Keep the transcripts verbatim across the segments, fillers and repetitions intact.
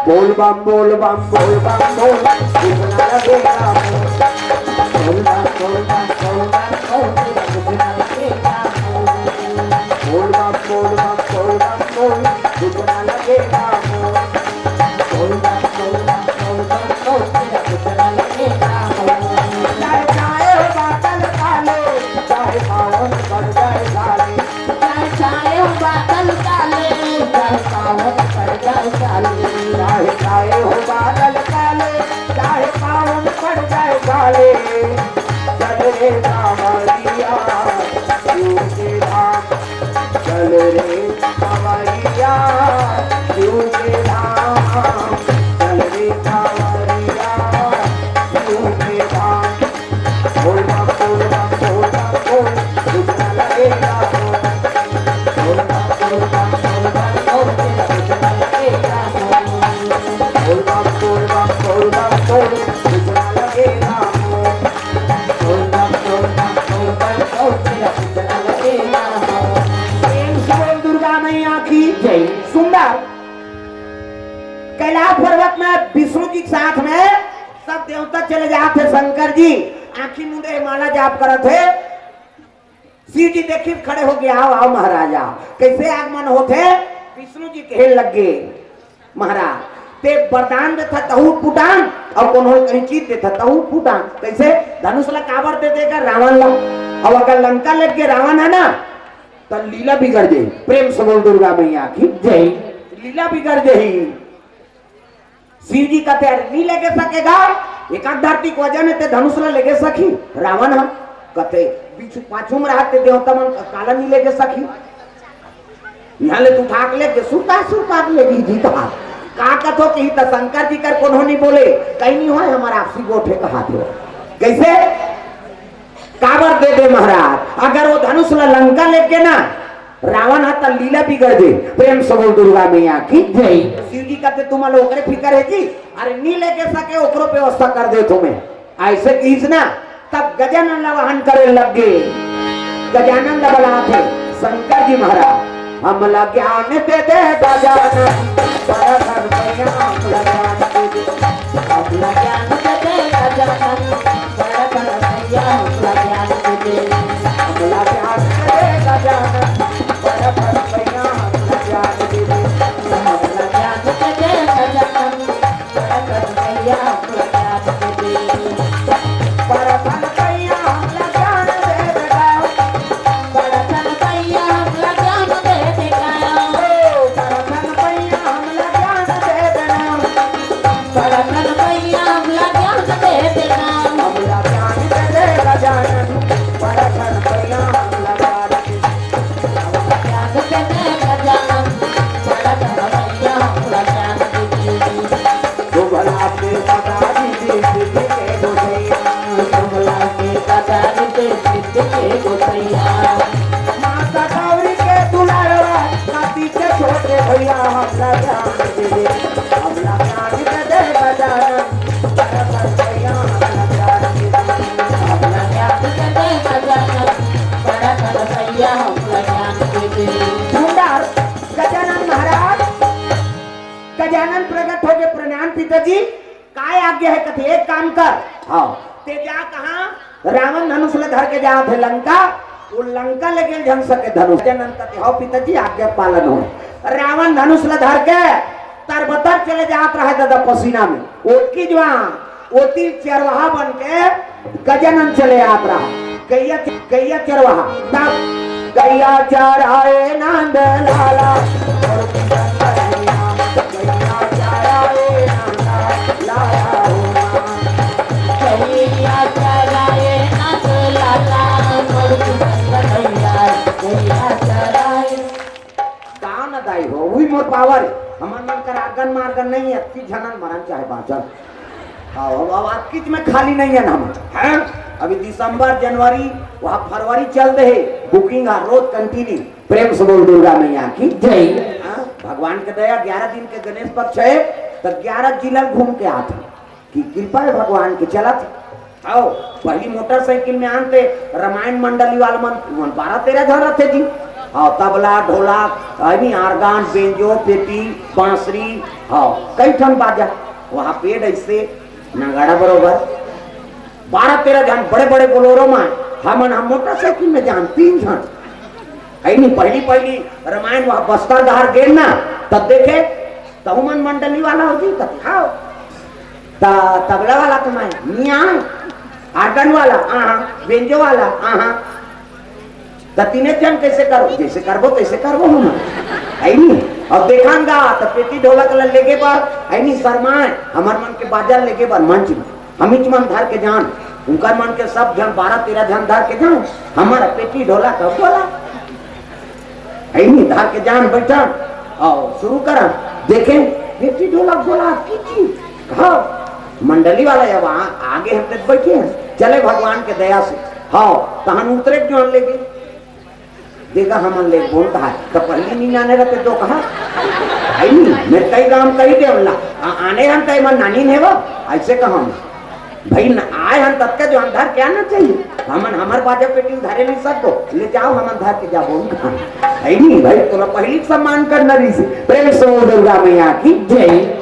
बोल बम बोल बम बोल बम बोल, कितना लगेगा मोल। बोल बम बोल बम बोल बम बोल, तेरा कितना लगेगा मोल। बोल बम बोल बम बोल बम बोल, कितना लगेगा मोल। बोल बम बोल बम बोल बम बोल, तेरा कितना लगेगा मोल। चाहे चाहे हो बादल काले, चाहे सावन पड़ जाए साले। चाहे चाहे हो बादल काले, चाहे सावन पड़ जाए साले। चाहे चाहे हो बादल काले, चाहे सावन पड़ जाए साले। चल रे कांवरिया, शिव के धाम। चल रे कांवरिया, शिव के धाम। चल रे कांवरिया, शिव के धाम। बोल बम, बोल बम, बोल बम, बोल, कितना लगेगा मोल। बोल बम, बोल बम, बोल बम, बोल, तेरा कितना लगेगा मोल। बोल बम, बोल बम, बोल बम, बोल, कितना लगेगा मोल। बोल बम, बोल बम, बोल बम, बोल, तेरा कितना लगेगा मोल। प्रेम से बोल दुर्गा मैया की जय। सुंदर कैलाश पर्वत में विष्णु जी के साथ में सब देवता चले जात हे। शंकर जी आंखी मुंदे माला जाप करत हे। शिव जी देखी खड़े हो गए, "आओ, आओ महाराज, आओ।" कैसे आगमन होत हे? विष्णु जी कहे लग गए, "महाराज, ते वरदान देथा तहू फुटान, और कोनो कहीं चीज देथा तहू फुटान।" कैसे? धनुष ला काबर दे देगा? रावण ला। और अगर लंका लग गए रावण है ना, तो लीला बिगड़ जाई। प्रेम से बोल दुर्गा मैया की जय। लीला बिगड़ जाई। शिव जी कहते, "अरे, नहीं लेके सकेगा, एक आध धरती को वजन है, ते धनुष ला लेके सकी, रावण हम।" कहते, "बीच पाछू में रहते देवता मन काला नहीं लेके सकी, यहाँ ले तू उठा के लेके सुता सुता के लेगी जी कहा।" का कथो कि त शंकर जी कर कोनो नहीं बोले, कहीं नहीं होय, हमारा आपसी गोठ हे कहा थे। कैसे? काबर दे दे महाराज, अगर वो धनुष ला लंका लेके ना रावण हा त लीला बिगड़ दे। प्रेम से बोल दुर्गा मैया की जय। शिव जी कहते, "तुम लोग ओकरे फिकर है जी, अरे नी लेके सके ओकरो व्यवस्था कर दे तुम्हें।" ऐसे कीज ना, तब गजानन ला वाहन करे लग गए। गजानन ला बलात हे शंकर जी महाराज, "हमला ज्ञान दे दे गजानन, बड़ा धन भैया हमला ज्ञान दे दे।" हमला ज्ञान दे दे गजानन, बड़ा कर भैया हमला ज्ञान दे दे। हमला ज्ञान दे दे गजानन, बड़ा कर भैया हमला ज्ञान दे दे। हमला ज्ञान दे दे गजानन, बड़ा कर भैया हमला ज्ञान दे दे। बड़ा कर भैया हमला ज्ञान दे दे। बड़ा कर भैया हमला ज्ञान दे दे। ओ, बड़ा कर भैया हमला ज्ञान दे देना। बड़ा कर भैया हमला ज्ञान दे देना। हमला ज्ञान दे दे गजानन, बड़ा कर भैया हमला ज्ञान दे। हमला ज्ञान दे दे गजानन, बड़ा कर भैया हमला ज्ञान दे दे। दुबला पे बता दीजिए सिद्धि के गोसैया, दुबला पे बता दीजिए सिद्धि के गोसैया। माता गौरी के दुलारवा, नाती के छोटे भैया हमला ज्ञान दे दे। हमला ज्ञान दे दे गजानन, बड़ा कर भैया हमला ज्ञान दे दे। हमला ज्ञान दे दे गजानन, बड़ा कर भैया हमला ज्ञान दे दे। सुंदर गजानन महाराज, गजानन प्रकट हो गए, "प्रणाम पिताजी।" "काय आज्ञा है?" कथे, "एक काम कर।" हाँ। "ते जा कहाँ?" "रावण धनुष ले धर के जात हे लंका, वो लंका लेके झन सके धनुष।" गजानन कथे, "हाँ पिताजी, आज्ञा पालन हो।" रावण धनुष ले धर के तरबतर चले जात रहे दादा पसीना में। ओतकी जुआ, ओती चरवाहा बन के गजानन चले आत रहा। गैया, गैया चरवाहा। तब गैया चराए नंद लाला, गैया चराए नंद लाला हो। गैया चराए नंद लाला, गैया, गैया चराए। का न दाई हो, उही मोर पावर हे। हमर मन कर आगन मार्गन नहीं है, अतकी झनन मरन चाहे बाँचन। हाँ, अब, अब अतकीच में खाली नहीं है ना हम, हैं? अभी दिसंबर, जनवरी, वहाँ फरवरी चल दे हे, booking है रोज continue। प्रेम से बोल दुर्गा मैया की जय। हाँ, भगवान के दया, ग्यारह दिन के गणेश पक्ष है, तो ग्यारह जिला घूम के आत हे। कि कृपा हे भगवान के चलत। आओ, पहली मोटरसाइकिल में आनते, रामायण मंडली वाला मन, मन बारह तेरह झन रहते जी। हाँ, तबला, ढोलक, अभी आर्गन, बेंजो, पेटी, बांसुरी, हाँ, कई ठन बाजा। वहाँ पेड़ ऐसे नगाड़ा बरोबर। बारह तेरह झन बड़े बड़े बोलेरो में, हमन हम मोटरसाइकिल में जान, तीन झन। है नहीं, पहली पहली रामायण वहाँ बस्तर डहर गेन ना, तब देखे, तहु मन मंडली वाला हो जी, तब खाओ। त-, तबला वाला तो मैं, नहीं आए, आर्गन वाला, आहा, बेंजो वाला, आहा। त तीने जन कैसे करो? जैसे करबो तैसे करबो हम। है नी? अब देखन गा त पेटी ढोलक ल लेगे बर, है नी, शर्माए, हमर मन के बाजा लेगे बर मंच में। हमीच मन धर के जान, उनकर मन के सब झन बारह तेरह झन धर के जान, हमर पेटी ढोलक अब बोला। है नी? धर के जान बैठन और शुरू करन। देखे, पेटी ढोलक बोला, की चीज? हाँ, मंडली वाला अब आ-, आगे हम तक बैठे हैं। चले भगवान के दया से। हाँ, तहन उतरे क्यों लेगे? देखा हमन ले बोलता है, तो पहली नहीं जाने रहते तो कहा, आई नहीं, मेरे कई काम कही दे उल्ला, आ-, आने हम तय मन नानी ने वो, ऐसे कहा हम, भाई न, आए हम तब का जो अंधार क्या ना चाहिए, हमन हमर बाजा पेटी उधारे नहीं सकतो, ले जाओ हमन धार के जाबो, आई नहीं भाई, तोला पहली सम्मान करना रही से, प्रेम से बोल दुर्गा मैया की जय।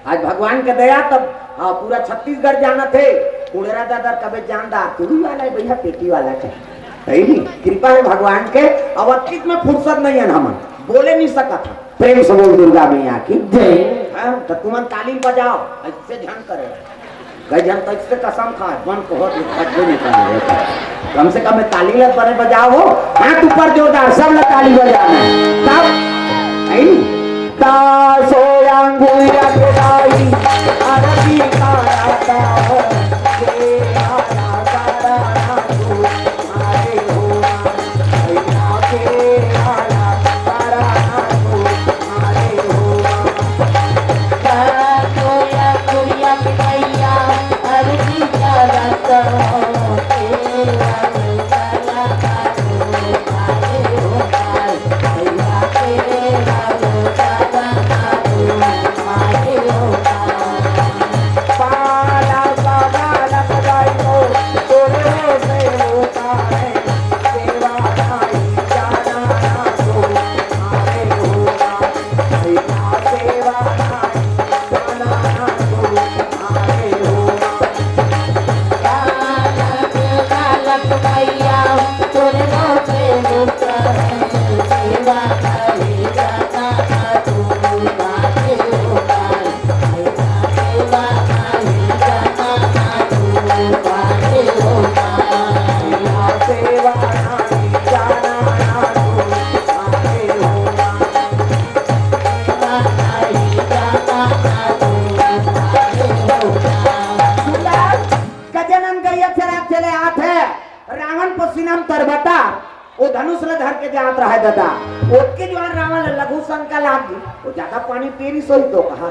आज भगवान के दया तब, हाँ, पूरा छत्तीसगढ़ जानत हे। कुड़ेरा दादा कबे जानदार, तू ही वाला है भैया, पेटी वाला के। है नी? कृपा है भगवान के, अब अतीत में फुर्सत नहीं है हमन, बोले नहीं सकत है। प्रेम से बोल दुर्गा मैया की जय। हाँ, तो तुमन ताली बजाओ, ऐसे झन करे। कई झन तो इससे कसम खाए, बन को होत, भजबे नहीं करना होता। कम से कम ताली लग बने बजाओ, हाथ ऊपर जोरदार, सब लोग ताली बजाना। तब, है नी? ता सोयांगु यखदाई, अरबी काराता, के आला काराना तू, मारे हो, भैया के आला काराना तू, मारे हो। गजानन गैया चरात चले आत हे, रावण पसीना म तरबता, वो धनुष ल धर के जात रहे ददा, ओतके जुआर रावण ल लघु शंका लाग गे, वो ज्यादा पानी पेरी सोई तो कहा,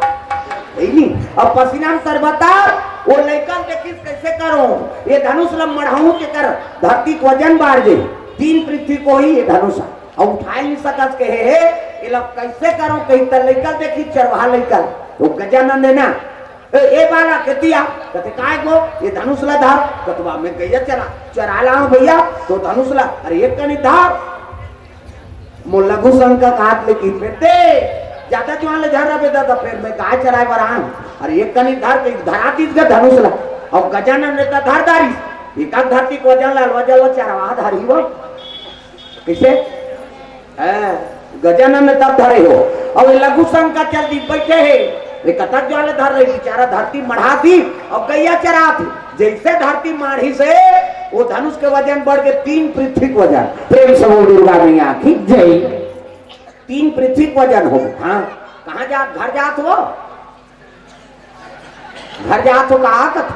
है नी? अब पसीना म तरबता, वो लइका ल देखिस कैसे करो, ये धनुष ल मढ़ाऊं तेकर धरती के वजन बाढ़ जाई, तीन पृथ्वी के होही ये धनुष, अब उठाए नहीं सकस कहे हे, ये ल कैसे करो, कही त लइका ल देखिस चरवाहा लइका ल, वो गजानन हे ना, ए, ए बाला कतिया, कथे काय गो, ये धनुष ला धार, कतवा में गैया चरा, चरा लाओ भैया, तो धनुष ला, अरे एक कनी धार, मो लघु शंका का हाथ ले की फेर दे, ज्यादा जुआन ले झर रहे दादा, फेर मैं गाय चराए बर आन, अरे एक कनी धार, तो एक धरा दीस गा धनुष ला, अब गजानन ने तो धार धारी, एक आध धरती को वजन ला, वजन ला चरवा धारी वो, कैसे? हैं, गजानन ने तब धरे हो। अब ये लघु शंका चल दी, बैठे हे। ये कतक ज्वाले धर रही, बेचारा धरती मढ़ा दी, अब गैया चरात हे। जैसे धरती माढ़ी से, वो धनुष के वजन बढ़ के तीन पृथ्वी के वजन। प्रेम से बोल दुर्गा मैया की जय। तीन पृथ्वी के वजन हो। हाँ, कहाँ जात, घर जात हो? घर जात हो का कत?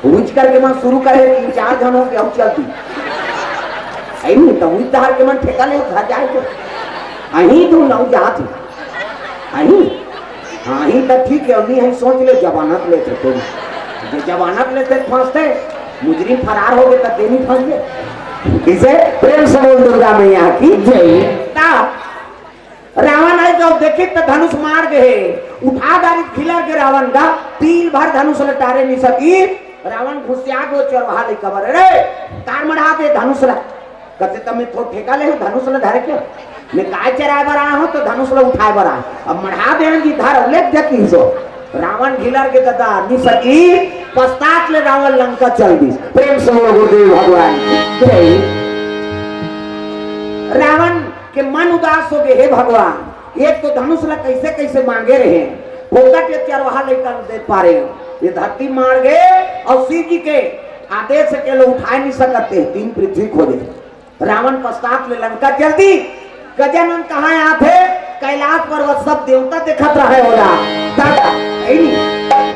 उच करके मन शुरू करे, तीन चार झन हो के अउ चल दी। ऐ नहीं तो उच धार के मन ठेका ले घर जाए तो। अहीं तू नौ जात हो। अहीं? हाँ, अहीं तो ठीक है, अभी हम सोच ले जमानत लेते तुम। जो जमानत लेते फंसते, मुजरिम फरार हो गए तो देनी फंस गए। इसे प्रेम से बोल दुर्गा मैया की जय। ता रावण आए जब देखी तो धनुष मार गए, उठा दारी खिलर के रावण का, तीन बार धनुष लटारे नहीं सकी। रावण घुसिया गो चरवाहा लइका बर, "रे, तार मढ़ा दे धनुष ला।" कथे, "त मैं थोर ठेका ले हूँ धनुष ल धरे के? मैं गाय चराए बर आया हूँ, तो धनुष ल उठाए बर आया। अब मढ़ा दे जी, धर, ले जा किसो।" रावण घिलर के ददा, निसकी पश्चात ले रावण लंका चल दिस। प्रेम से बोलो गुरुदेव भगवान की जय। रावण के मन उदास हो गए, "हे भगवान, एक तो धनुष ल कैसे कैसे मांगे रहे, फोकट ये चरवाहा लइका ल दे पारे, ये धरती मार गए और शिव जी के आदेश से केलो उठाए नहीं सकते, तीन पृथ्वी खोजे।" रावण पश्चात ले लंका चल दी। गजानन कहाँ आथे? कैलाश पर्वत सब देवता देखत रहे होला। दादा, ऐ नी,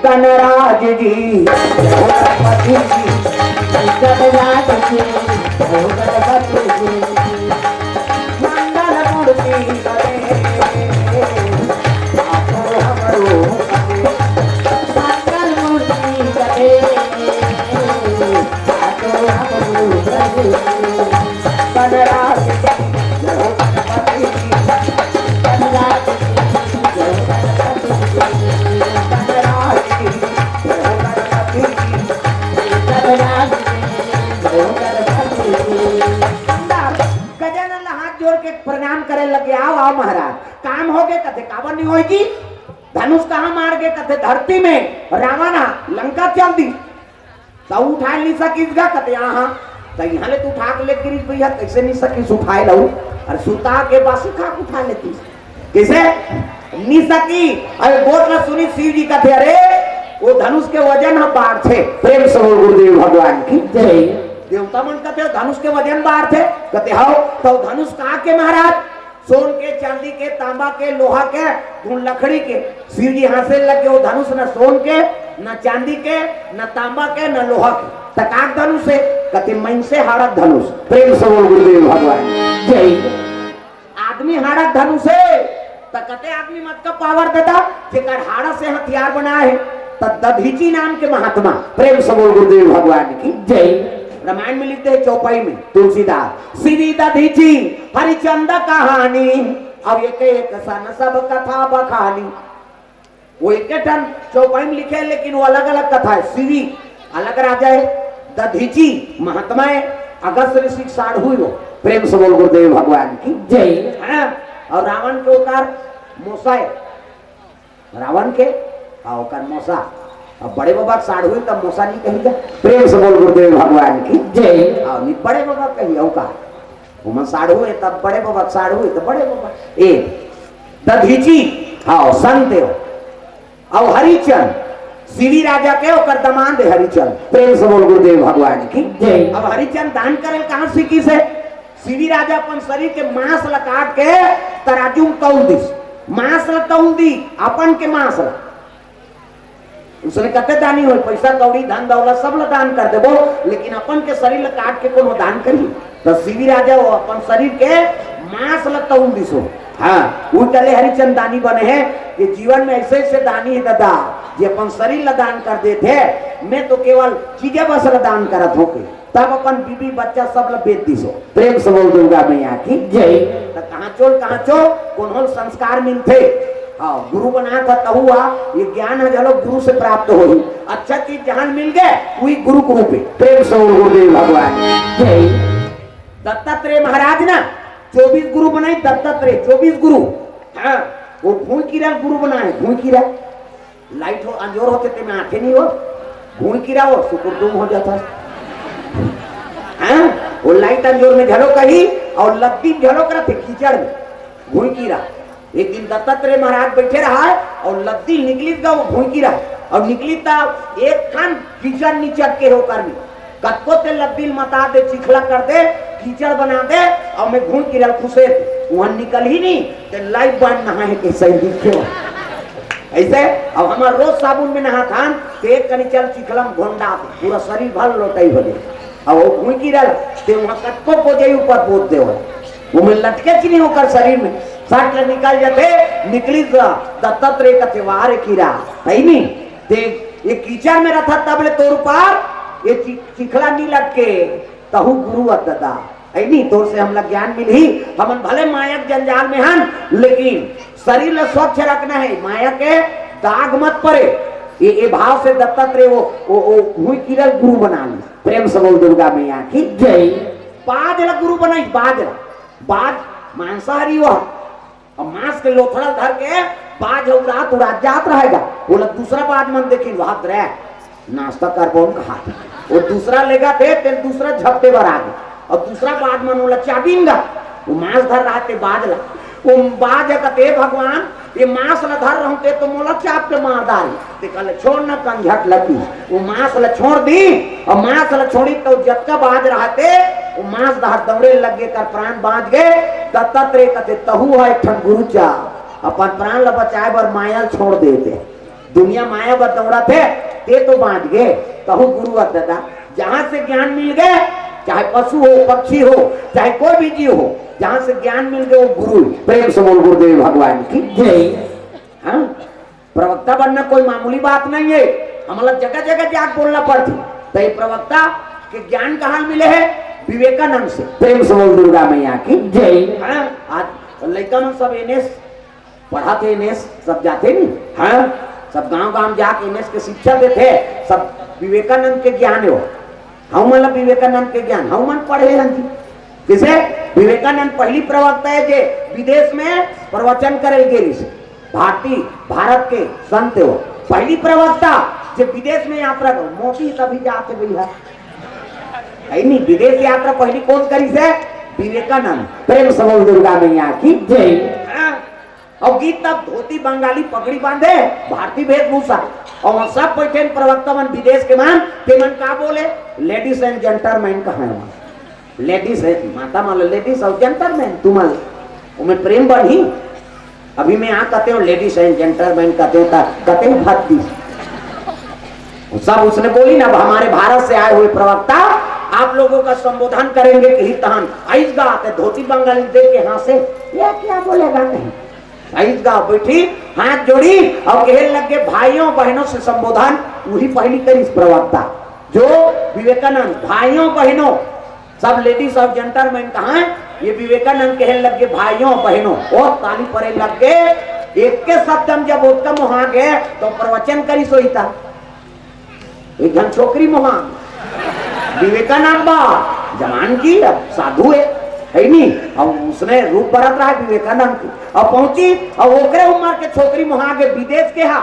गणराज जी, गणपति जी, गणराज जी, गणपति जी, मंगल मूर्ति बने, ठाकुर हमरो बने, मंगल मूर्ति बने। गजानन ला हाथ जोड़ के प्रणाम करे लगे, "आओ, आओ महाराज।" "काम हो गए?" कथे, "काबर नहीं होएगी? धनुष कहाँ मार गए?" कथे, "धरती में रावण हा लंका चल दी।" त उठाए ली सकिस गा, कथे, "हाँ, हाँ।" त यहाँ ले तो उठा के ले गिरिस भैया, कैसे नहीं सकिस उठाए लऊ? अरे सुता के बासी खा के उठा लेती। कैसे? नहीं सकी। अरे गोठ ला सुनी शिव जी कथे, "अरे, वो धनुष के वजन ह बाढ़ थे।" प्रेम से बोल गुरुदेव भगवान की जय। देवता मन कथे, "धनुष के वजन बाढ़ थे?" कथे, "हव।" तो धनुष कहाँ के महाराज? सोन के, चांदी के, तांबा के, लोहा के, धुन लकड़ी के। शिव जी हंसे लगे, वो धनुष न सोन के, न चांदी के, न तांबा के, न लोहा के। त का धनुष हे? कथे, "मइनसे हाड़क धनुष।" प्रेम से बोल गुरुदेव भगवान जय। आदमी हाड़क धनुष हे, त कते आदमी मत का पावर देता, जेकर हाड़ा से हथियार बनाए हे। त दधीची नाम के महात्मा, प्रेम से बोल गुरुदेव भगवान की जय। रामायण में लिखते हैं चौपाई में तुलसीदास, "श्री दधीची हरिचंद कहानी, अब एक एक सन सब कथा बखानी।" वो एक ठन चौपाई में लिखे हे, लेकिन वो अलग-अलग कथा हे। शिवी अलग राजा हे, दधीची महात्मा हे, अगस्त ऋषि के साढ़ू हे वो। प्रेम से बोल गुरुदेव भगवान की जय। हाँ, और रावण के ओकर मोसा हे, रावण के, हाँ, ओकर मोसा। अब बड़े बाबा के साढ़ू हे, तब मोसा नहीं कही जा। प्रेम से बोल गुरुदेव भगवान की जय। हाँ, नहीं, बड़े बाबा कही, ओकर ओमन साढ़ू हे, तब बड़े बाबा, साढ़ू हे, तब बड़े बाबा। ए, दधीची, हाँ, संत हे। अब हरिचंद, शिवी राजा के ओकर दमांद हे हरिचंद। प्रेम से बोल गुरुदेव भगवान की जय। अब हरिचंद दान करे कहाँ सीखिस हे? शिवी राजा अपन शरीर के मांस ला काट के तराजू में तौल दिस। मांस ला तौल दी, अपन के मांस ला। उसने कते दानी होय, पैसा कौड़ी, धन दौलत सब ला दान कर देबो, लेकिन अपन के शरीर ला काट के कोनो दान करी? त शिवी राजा वो अपन शरीर के मांस ला तौल दिसो। हाँ, वो चले हरिचंद दानी बने हे कि जीवन में ऐसे ऐसे दानी हे दादा, जे अपन शरीर ला दान कर देथे। मैं तो केवल चीजे बस ला दान करत हों के। तब अपन बीबी बच्चा सब ला बेच दिसो। प्रेम से बोल दुर्गा मैया की जय। त कहाँ चोल, कहाँ चो, कोनो ल संस्कार मिलथे। हाँ, गुरु बनात ह तहू आ, ये ज्ञान ह घलो गुरु से प्राप्त होही। अच्छा चीज जहाँ मिल गए, वही गुरु के रूप हे। प्रेम से बोल गुरुदेव भगवान की जय। दत्तात्रेय महाराज ना चौबीस गुरु बनाई, दत्तात्रेय चौबीस गुरु। हाँ, वो भूई कीरा गुरु बनाए, भूई कीरा। लाइट हो, अंजोर होथे तेमे आंखे नहीं हो, भूई कीरा हो, सुकुर दुम हो जाता। हाँ, वो लाइट अंजोर में घलो कही और लद्दी घलो करत हे कीचड़ में, भूई कीरा। एक दिन दत्तात्रेय महाराज बैठे रहा है और लद्दी निकली गा वो भूई कीरा, और निकली ता एक ठन कीचड़ निचट के हो कर में। कतको ते लद्दी ल मता दे, चिखला कर दे, कीचड़ बना दे, और मैं घूम गिरल खुशे, वहां निकल ही नहीं, ते लाइफ बॉय नहाए के सही दिखे। ऐसे अब हमार रोज साबुन में नहाथन, ते एक कनी चल चिखला में घोंडा दे, पूरा शरीर भर लोटाई हो जाए। अब वो घूम गिरल, ते वहां कतको बोझई ऊपर बोझ दे हो, वो में लटके कि नहीं ओकर शरीर में, सट ले निकल जाते, निकली द-, दत्तात्रेय कथे, "वाह रे कीरा, है नहीं?" ते ये कीचड़ में रथा तब ले तोर ऊपर ये चि-, चिखला नी लटके, तहु गुरु अत ददा। ऐ नी, तोर से हमला ज्ञान मिलही, हमन भले माया के जंजाल में हन, लेकिन शरीर ला स्वच्छ रखना है, माया के दाग मत पड़े। ये, ये भाव से दत्तात्रेय वो, वो, वो हुई किरल गुरु बना ली। प्रेम से बोल दुर्गा मैया की जय। बाज ला गुरु बनाई, बाज ला। बाज मांसाहारी हुआ, अब मांस के लोथड़ा धर के बाज ह उड़ात उड़ात जात रहेगा। बोला दूसरा बाज मन देखिन, वहां दरे नाश्ता करबो कहा। वो दूसरा लेगा थे, तेन दूसरा झपटे बर आ गया। और दूसरा बाज मन ओला चाबिन गा, वो मांस धर रहा थे बाज ला। वो बाज ह कथे, "भगवान, ये मांस ला धर रहूं ते तो मोला चाप के मार डारी।" ते कहले, "छोड़ ना कंझट लगी।" वो मांस ला छोड़ दी, और मांस ला छोड़ी तो जतका बाज रहते, वो मांस धर दौड़े लग गे, कर प्राण बांच गे। दत्तात्रेय कथे, "तहू ह एक ठन गुरु चा, अपन प्राण ला बचाए बर माया ल छोड़ देते।" दुनिया माया बर दौड़त हे, ते तो बांच गे, तहू गुरु अस दादा। जहां से ज्ञान मिल गे, चाहे पशु हो, पक्षी हो, चाहे कोई भी जीव हो, जहां से ज्ञान मिल गे, वो गुरु। प्रेम से बोल गुरुदेव भगवान की जय। हाँ, प्रवक्ता बनना कोई मामूली बात नहीं है, हमला जगह जगह जाके बोलना पड़ती। तो ये प्रवक्ता के ज्ञान कहाँ मिले है? विवेकानंद से। प्रेम से बोल दुर्गा मैया की जय। हाँ, आज लड़का मन सब एनएस पढ़ाथे, एनएस सब जाथे नी, हाँ, सब गांव गांव जाके एनएस के शिक्षा देथे, सब विवेकानंद के ज्ञान हो। हम मन ला विवेकानंद के ज्ञान, हम मन पढ़े हन जी। जैसे विवेकानंद पहली प्रवक्ता है जे विदेश में प्रवचन करे गे रिस, भारतीय, भारत के संत हो, पहली प्रवक्ता जे विदेश में यात्रा करो। मोदी तभी जाते भैया, है नहीं, विदेश यात्रा पहली कौन करी से? विवेकानंद। प्रेम से बोल दुर्गा मैया की जय। हाँ। और गीत तब धोती बंगाली पगड़ी बांधे, भारतीय वेशभूषा, और वहाँ सब बैठे हैं प्रवक्ता मन विदेश के मन, ते मन का बोले? लेडीज एंड जेंटलमैन कहा है वहाँ। लेडीज है, माता मान लो लेडीज और जेंटलमैन, तुम मान लो। उमें प्रेम बढ़ी। अभी मैं यहाँ कहते हो लेडीज एंड जेंटलमैन कहते हो, ता-, कहते हो भक्ति। सब उसने बोली ना, "अब हमारे भारत से आए हुए प्रवक्ता आप लोगों का संबोधन करेंगे।" कही तहन आइस गा ते धोती बंगाली देख के हंसे, "ये क्या बोलेगा?" कहीं आइस गा बैठी, हाथ जोड़ी और कहे लग गए, "भाइयों बहनों से संबोधन।" वही पहली करी इस प्रवक्ता जो विवेकानंद, "भाइयों बहनों।" सब लेडीज और जेंटलमैन कहा है, ये विवेकानंद कहे लग गए, "भाइयों बहनों।" और ताली पड़े लग गए। एक के शब्द हम जब ओतका मोहा गए तो प्रवचन करी सोईता। एक झन छोकरी मोहा, विवेकानंद बा, जवान की, अब साधु है, है नी? अब उसने रूप बरत रहा है विवेकानंद की। अब पहुंची, अब ओकरे उम्र के छोकरी मोहा के विदेश के हा,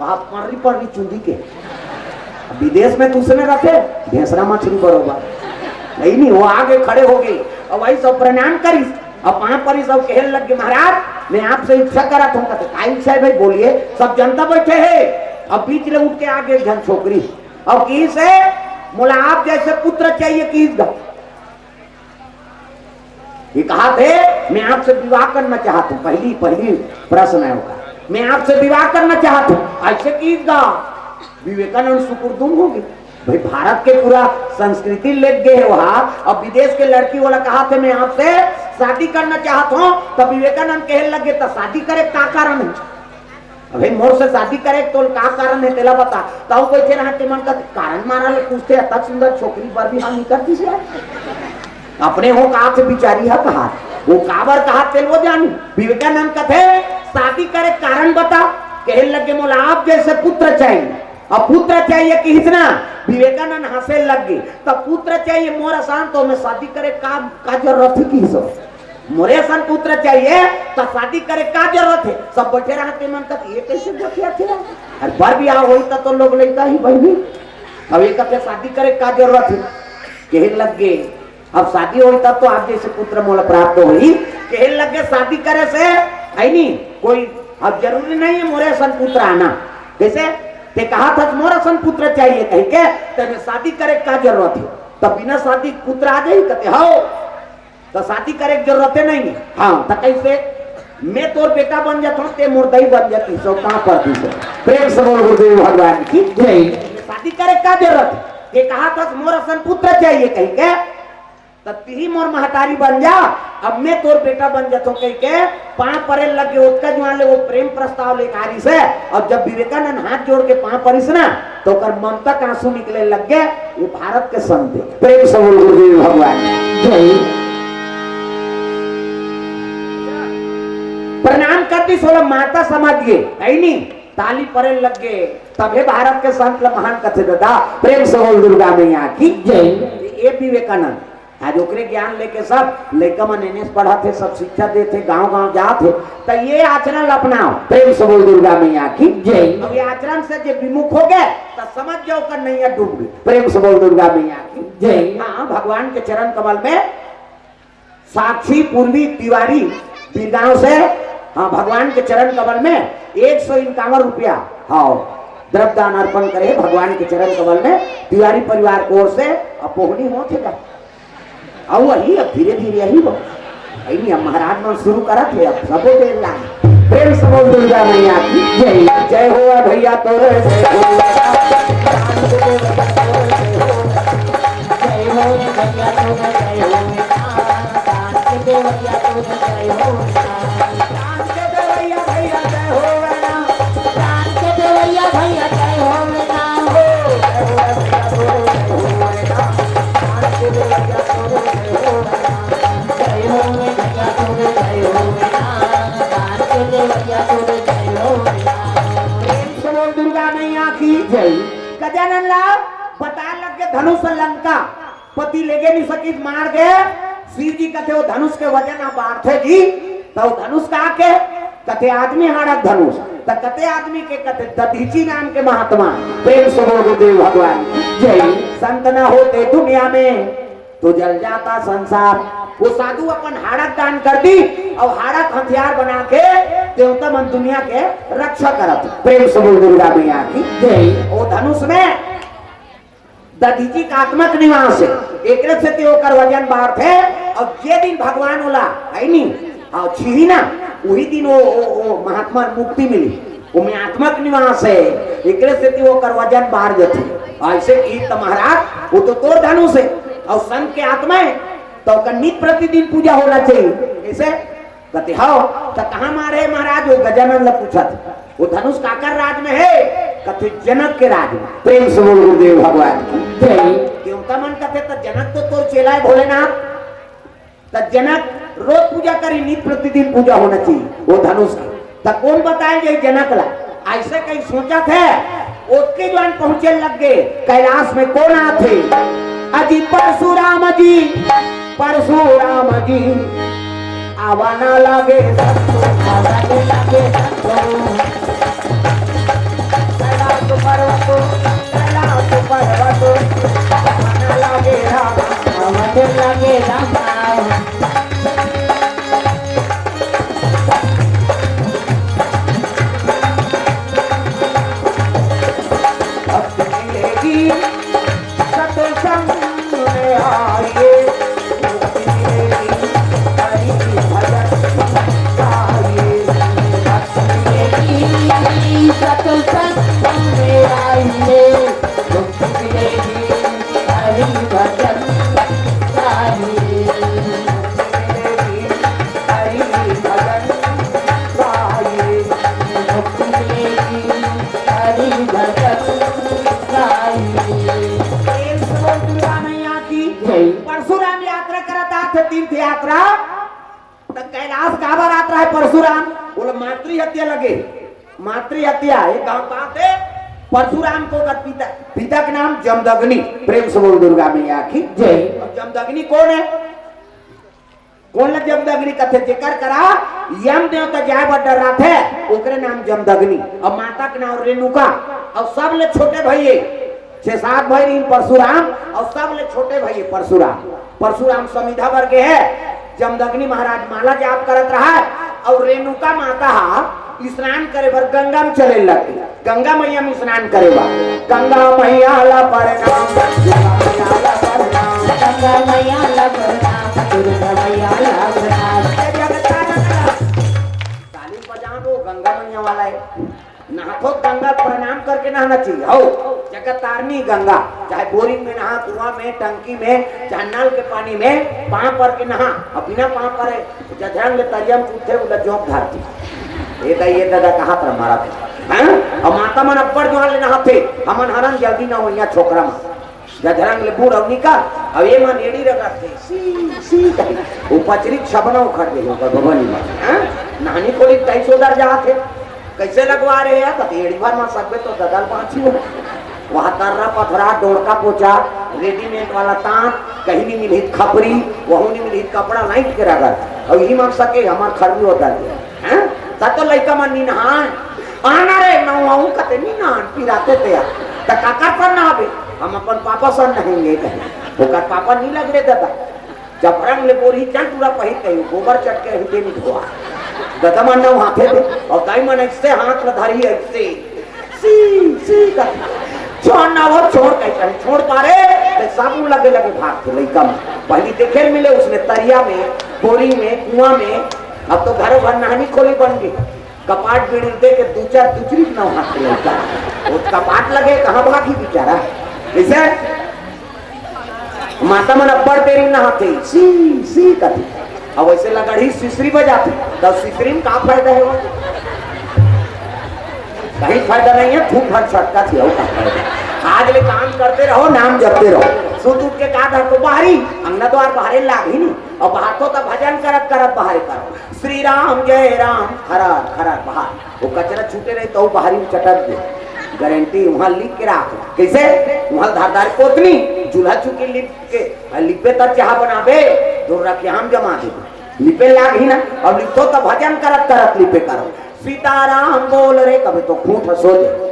वहां पर्री पर्री चुंदी के। अब विदेश में तो उसने रखे, भेंसरा मछली बरोबर, है नी? वो आगे खड़े हो गई, अब वही सब प्रणाम करी। अब पाँव परी सब कहे लग गए, "महाराज, मैं आपसे इच्छा करत हूँ।" कहते, "का इच्छा है भाई, बोलिए।" सब जनता बैठे है। अब बीच ले उठ के आ गए एक झन छोकरी, अब कही से, "मोला आप जैसे पुत्र चाहिए।" कही गा, ये कहा थे, "मैं आपसे विवाह करना चाहता हूँ।" पहली, पहली प्रश्न है उनका, "मैं आपसे विवाह करना चाहता हूँ।" ऐसे कही गा, विवेकानंद सुकुरदुम हो गए। भाई, भारत के पूरा संस्कृति लेग गए है वहां। अब विदेश के लड़की वाला कहा थे, "मैं आपसे शादी करना चाहत हूँ।" तब विवेकानंद कहे लग गए, "तो शादी करे का कारण है? अबे मोर से शादी करे तो का कारण है, तेला बता।" तब कोई थे रहा के मन का कारण मारा ले पूछते, "अतक सुंदर छोकरी पर भी हम नहीं करती से।" अपने हो कहा थे बिचारी है कहा, वो काबर कहा तेल वो जानी। विवेकानंद कथे, "शादी करे कारण बता।" कहे लगे, "मोला आप जैसे पुत्र चाहिए।" अब पुत्र चाहिए किहिस ना, विवेकानंद हंसे लग गए। "तब पुत्र चाहिए मोर असान तो मैं शादी करे का, का जरूरत है किहिस? मोरे असान पुत्र चाहिए तो शादी करे का जरूरत है?" सब बैठे रहा ते मन का, "ये कैसे बैठे थे? अरे बर भी आओ होई तो, तो लोग लेता ही भाई भी। अब ये कहते शादी करे का जरूरत है?" कहे लग गए, अब शादी होई तब तो आप जैसे पुत्र मोला प्राप्त होई। कहे लगे शादी करे से है नहीं कोई, अब जरूरी नहीं है मोरे असन पुत्र आना। जैसे ते कहा था मोर असन पुत्र चाहिए कह के, तेमे शादी करे का जरूरत है? तब बिना शादी पुत्र आ जाई कहते हो, तो शादी करे की जरूरत है नहीं। हाँ, तो कैसे? "मैं तोर बेटा बन जाता हूँ, ते मोर दई बन जाती, सो कहाँ पर दी से?" प्रेम से बोल गुरुदेव भगवान की जय। शादी करे का जरूरत है? ये कहा था मोर असन पुत्र चाहिए कह के, "त तिही मोर महतारी बन जा, अब मैं तोर बेटा बन जाथों," कह के पांव परे लग गए। ओतका जुआन ले वो प्रेम प्रस्ताव लेके आ रही से। अब जब विवेकानंद हाथ जोड़ के पांव परिस ना, तो ओकर ममता के आंसू निकले लग गए। ये भारत के संत है। प्रेम से बोल गुरुदेव भगवान जय। प्रणाम करती सोला माता समझ गए, है नी? ताली परे लग गए। तभे भारत के संत ल महान कथे दादा। प्रेम से बोल दुर्गा मैया की जय। ये विवेकानंद आज ओकरे ज्ञान लेके सब लइका मन एन एस पढ़त हे, सब शिक्षा देत हे, गांव गांव जात हे। त ये आचरण ल अपनाओ, प्रेम से बोल दुर्गा मैया की जय। अब ये आचरण से जे विमुख हो गए, त समझ जाओ ओकर नैया डूब गई। प्रेम से बोल दुर्गा मैया की जय। हाँ, भगवान के चरण कमल में साक्षी पूर्वी तिवारी बीरगांव से, हाँ, भगवान के चरण कमल में एक सौ इक्यावन रुपया, हाँ, द्रव्य दान अर्पण करे भगवान के चरण कमल में तिवारी परिवार की ओर से। अब पोहनी होत हे का? अउ वही अब धीरे धीरे यही हो। अइनी अब महाराज मन शुरू करत हे, अब सबो देर लागे। प्रेम से बोल दुर्गा मैया की जय। जय हो भैया तोरे, जय हो। जय हो रे भैया तोरे, जय हो रे। दान के देवैया तोरे, जय हो रे। दान के देवैया भैया, जय हो रे। दान के देवैया भैया, जय हो रे। प्रेम से बोल दुर्गा मैया की जय। गजानन ला बता लग के धनुष लंका पति लेगे नहीं सकिस मार के। शिव जी कथे वो धनुष के वजन आप बांटथे जी, तो वो धनुष का के? कथे आदमी हाड़क धनुष। त कथे आदमी के? कथे दधीची नाम के महात्मा। प्रेम से बोल गुरुदेव भगवान की जय। संत ना होते दुनिया में तो जल जाता संसार। वो साधु अपन हाड़क दान कर दी और हाड़क हथियार बना के देवता मन दुनिया के रक्षा करत। प्रेम से बोल दुर्गा मैया की जय। वो धनुष में दधीची का आत्मा के निवास है, एकरे सेती ओकर वजन बाढ़थे। और जे दिन भगवान ओला है नी, और छीही ना, वही दिन वो, वो, वो महात्मा मुक्ति मिली। ओमे आत्मा के निवास है, एकरे सेती ओकर वजन बाढ़ जथे। ऐसे कि त महाराज, वो तो तोर धनुष है और संत के आत्मा है, तो ओकर नित प्रतिदिन पूजा होना चाहिए। ऐसे कथे, "हव, त कहाँ मारे हे महाराज?" वो गजानन ला पूछत, "वो धनुष काकर राज में है?" कथे, "जनक के राज में।" प्रेम से बोल गुरुदेव भगवान की जय। देवता मन कथे, "त जनक तो तोर चेला है भोलेनाथ, त जनक रोज पूजा करी, नित प्रतिदिन पूजा होना चाहिए वो धनुष के। त कौन बताए जाए जनक ला?" ऐसे कहीं सोचथे, ओतके जुआन पहुंचे लग गे, कैलाश में कौन आथे? अजी परशुराम जी, परशुराम जी, आवा ना लागे संतो, आवा ना लागे संतो। कैलाश पर्वतो, कैलाश पर्वतो, आवा ना लागे राम, आवा ना लागे राम। भक्ति मिलेगी सत्संग में आइए, मुक्ति मिलेगी हरि भजन गाइए। भक्ति मिलेगी सत्संग में आइए, मुक्ति मिलेगी हरि भजन गाइए। मुक्ति मिलेगी हरि भजन गाइए। मुक्ति मिलेगी हरि भजन गाइए। प्रेम से बोल दुर्गा मैया की जय। परशुराम यात्रा करत आथे, तीर्थ यात्रा। त कैलाश काबर आत रहा है परशुराम? बोले, मातृ हत्या लगे। मातृ हत्या, एक गांव बात है, परशुराम को ओकर पिता, पिता के नाम जमदग्नि। प्रेम से बोल दुर्गा मैया की जय। और जमदग्नि कौन है? कौन ला जमदग्नि कथे? जेकर करा यम देवता जाए बर डर्राथे, ओकरे नाम जमदग्नि। और माता के नाम रेणुका। और सब ले छोटे भइये, छह सात भाई रहिन परशुराम, और सब ले छोटे भइये परशुराम। परशुराम समिधा बर गे हे, जमदग्नि महाराज माला जाप करत रहा, और रेणुका माता हा स्नान करे बर गंगा में चले लगे। गंगा मैया में स्नान करे बर। गंगा मैया ला प्रणाम, गंगा मैया ला प्रणाम, गंगा मैया ला प्रणाम, दुर्गा मैया ला प्रणाम। जय जगत तारा। ताली बजाओ, गंगा मैया वाला है। नहाथो गंगा प्रणाम करके नहाना चाहिए। हो, जगत तारनी गंगा, चाहे बोरिंग में नहा, कुआं में, टंकी में, चाहे नल के पानी में, पाँव पर के नहा। अब बिना पाँव परे जझरंग ले तरिया में कूदथे, उला जोंक धरती। ए दा, ए दादा, कहाँ पर मारा थे? हैं? अब माता मन अब्बड़ जुआन ले नहाथे, हमन हरन जल्दी नहवइया छोकरा मन। जझरंग ले बूढ़ अउ निकल, अब ए मन एड़ी रगड़थे, सी, सी कही। वो पचरी छबना उखड़ गई ओकर बबनी मन। हैं? नहानी खोली तई सोदर जाथे। कैसे लगवा रहे हैं? कति एड़ी भर मा सकबे तो ददल पाछी हो। वहाँ तर्रा पथरा, डोड़का पोचा, रेडीमेड वाला तांत, कहीं नहीं मिलही त खपरी, वहू नहीं मिलही त कपड़ा लाइट के रगड़, अउ इही मांग सके हमर खरनी होता है, हैं? त तो लइका मन निनहान, आना रे नौवाऊ कते निनहान पिराते ते आ। त काकर सन नहाबे? हम अपन पापा सन नहेंगे कहे। ओकर पापा नहीं लग रे दादा। जब रंग ले बोरी चल टूरा पहिर कही, गोबर चट के ही देनी धोआ। दादा मन नहाथे थे, अउ दाई मन ऐसे हाथ ल धरी ऐसे। सी, सी कर। छोड़ ना वो, छोड़ कैसे नहीं छोड़ पा रे। ते साबुन लगे लगे भाग के लइका में। पहली देखे मिले उसने तरिया में, बोरी में, कुआं में। अब तो घरों घर नहानी खोली बन गई। कपाट बीड़ी दे के दू चार दूसरी नहाथे लइका। वो कपाट लगे, कहाँ भागी बेचारा? इसे माता मन अब्बड़ देरी नहाथे, सी, सी करथे। अब वैसे लगड़ी सिसरी बजाथे, त सिसरी में का फायदा है वो? कहीं फायदा नहीं है, थूक भर छटका थी, और का फायदा? आज ले काम करते रहो, नाम जपते रहो। सुत उठ के का धर तो बाहरी, अंगना द्वार बाहरे लाग ही नहीं। और बाहर तो तब भजन करत करत बाहरे करो, श्री राम जय राम, खरार खरार बाहर। वो कचरा छूटे रहे तो बाहरी में चटक दे, गारंटी वहां लिख के रख। कैसे? वहां धारदार कोतनी, चूल्हा चुकी लिप के, आ लिपे तब चाह बनाबे, दूर रख के हम जमा दे। लिपे लाग ही ना, अब लिखो तो भजन करत करत लिपे करो। सीताराम बोल रे, कभी तो खूंट सो दे।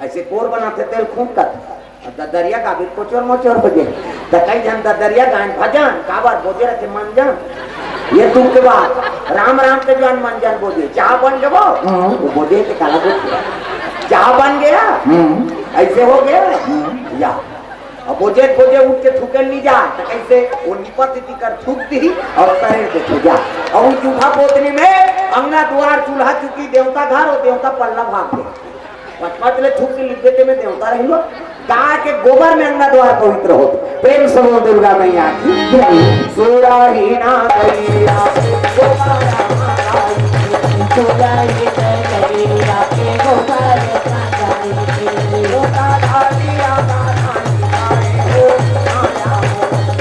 ऐसे कोर बनाथे तेल खूंट का। अब ददरिया का भी कोचर मोचर हो जाए। त कई जन ददरिया गान भजन, काबर बोजे रखे मंजन। ये दुख के बात, राम राम के जन मंजन बोजे। चाह बन गए वो? हम्म। वो बोजे के काला बोजे। चाह बन गया? हम्म। ऐसे हो गया? हम्म। या। अब बोजे, बोजे उठ के थूके नहीं जा, त कैसे? वो निपत दी कर थूक दी और शरीर देखे जा। और वो जूठा बोतनी में अंगना द्वार चूल्हा चुकी देवता घर और देवता पल्ला भाग गए। पचपच ले थूक के लिख देते में देवता रही लो। गाय के गोबर में अंगना द्वार पवित्र हो। प्रेम से बोल दुर्गा मैया की जय। सोरा ही ना गैया, गोपाला माता की। सोरा ही ना गैया, गोपाला माता की।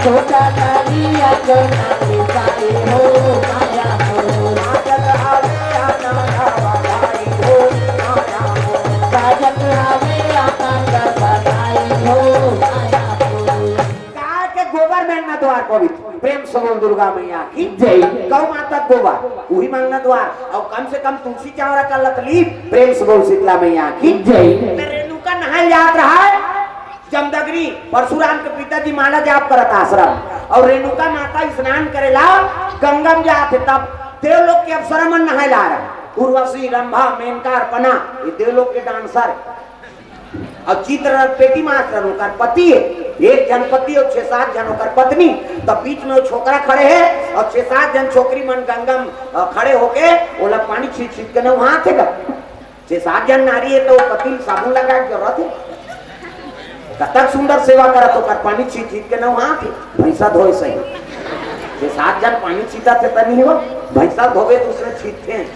छोटा कालिया, छोटा कालिया, छोटा कालिया, हो, माया हो। नाचत आवे आनंद बधाई हो, माया हो। बाजत आवे आनंद बधाई हो, माया हो। गाय के गोबर में अंगना द्वार पवित्र। प्रेम से बोल दुर्गा मैया की जय। गौ माता के गोबर, वही में अंगना द्वार, और कम से कम तुलसी चावरा का लतली। प्रेम से बोल शीतला मैया की जय। तो रेणुका नहाए जात रहा है, जमदग्नि परशुराम के पिताजी माला जाप करत आश्रम, और रेणुका माता स्नान करेला गंगा में जात है, तब देवलोक के अप्सरा मन नहाए ला रहा। उर्वशी, रंभा, मेनका, अर्पणा, ये देवलोक के डांसर। और चित्ररथ पेटी मास्टर ओकर पति है, एक जन पति और छह सात जन ओकर पत्नी। तब बीच में वो छोकरा खड़े है और छह सात जन छोकरी मन गंगा में, अ, खड़े होके ओला पानी छीट छीट के नहात है। छह सात जन नारी है तो वो पति साबुन लगा के जरूरत है? कतक सुंदर सेवा करत ओकर पानी छीट छीट के नहात है, भैंसा धोए सही। छह सात जन पानी छीटा थे तनी हो, भैंसा धोवे दूसरे छीटते हैं।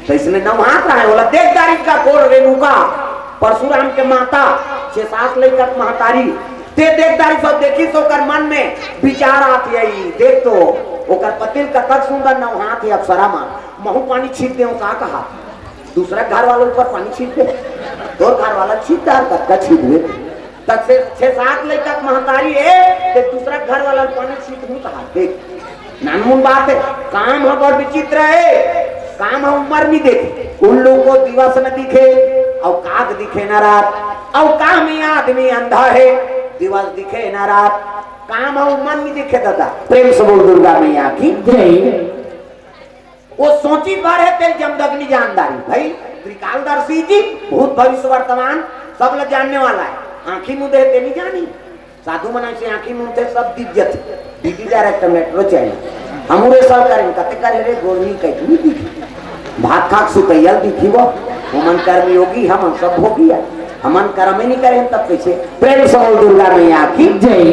तो इसने नवहात रहा है, बोला, "देख दारी का गोर रेणुका, परशुराम के माता, छह सात लइका के महतारी, ते देख दारी सब देखी, सो कर मन में विचार आत यही, देख तो, ओकर पतिल कतक सुंदर नवहात है अप्सरा मा, महू पानी छीट दे, का कहा, दूसरा घर वाला ऊपर पानी छीट दे, तोर घर वाला छीट डाल, कतका छीट दे।" तब से छह सात लइका के महतारी है, ते दूसरा घर वाला पानी छीट हूं कहा, देख। नानमुन बात है, काम ह बड़ विचित्र है। काम ह उम्र नहीं देखे, उल्लू को दिवस न दिखे, और काग दिखे न रात, और काम ही आदमी अंधा है, दिवस दिखे न रात, काम ह उम्र नहीं दिखे दादा। प्रेम से बोल दुर्गा मैया की जय। वो सोची भर है तेल जमदग्नि जानदारी भाई। त्रिकालदर्शी जी भूत भविष्य वर्तमान सब ल जानने वाला है। आंखी मुंह दे ते नहीं जानी। साधु मन ऐसे आंखी मुंह थे सब दिख जथे। DD director metro channel. हम उरे सब करें, कते करे रे गोरनी कैसे नहीं दिखी। भात खाक सुतैयल दिखी वो। हमन कर्मयोगी, हमन सब भोगी है। हमन कर्म ही नहीं करें तब कैसे? प्रेम से बोल दुर्गा मैया की जय।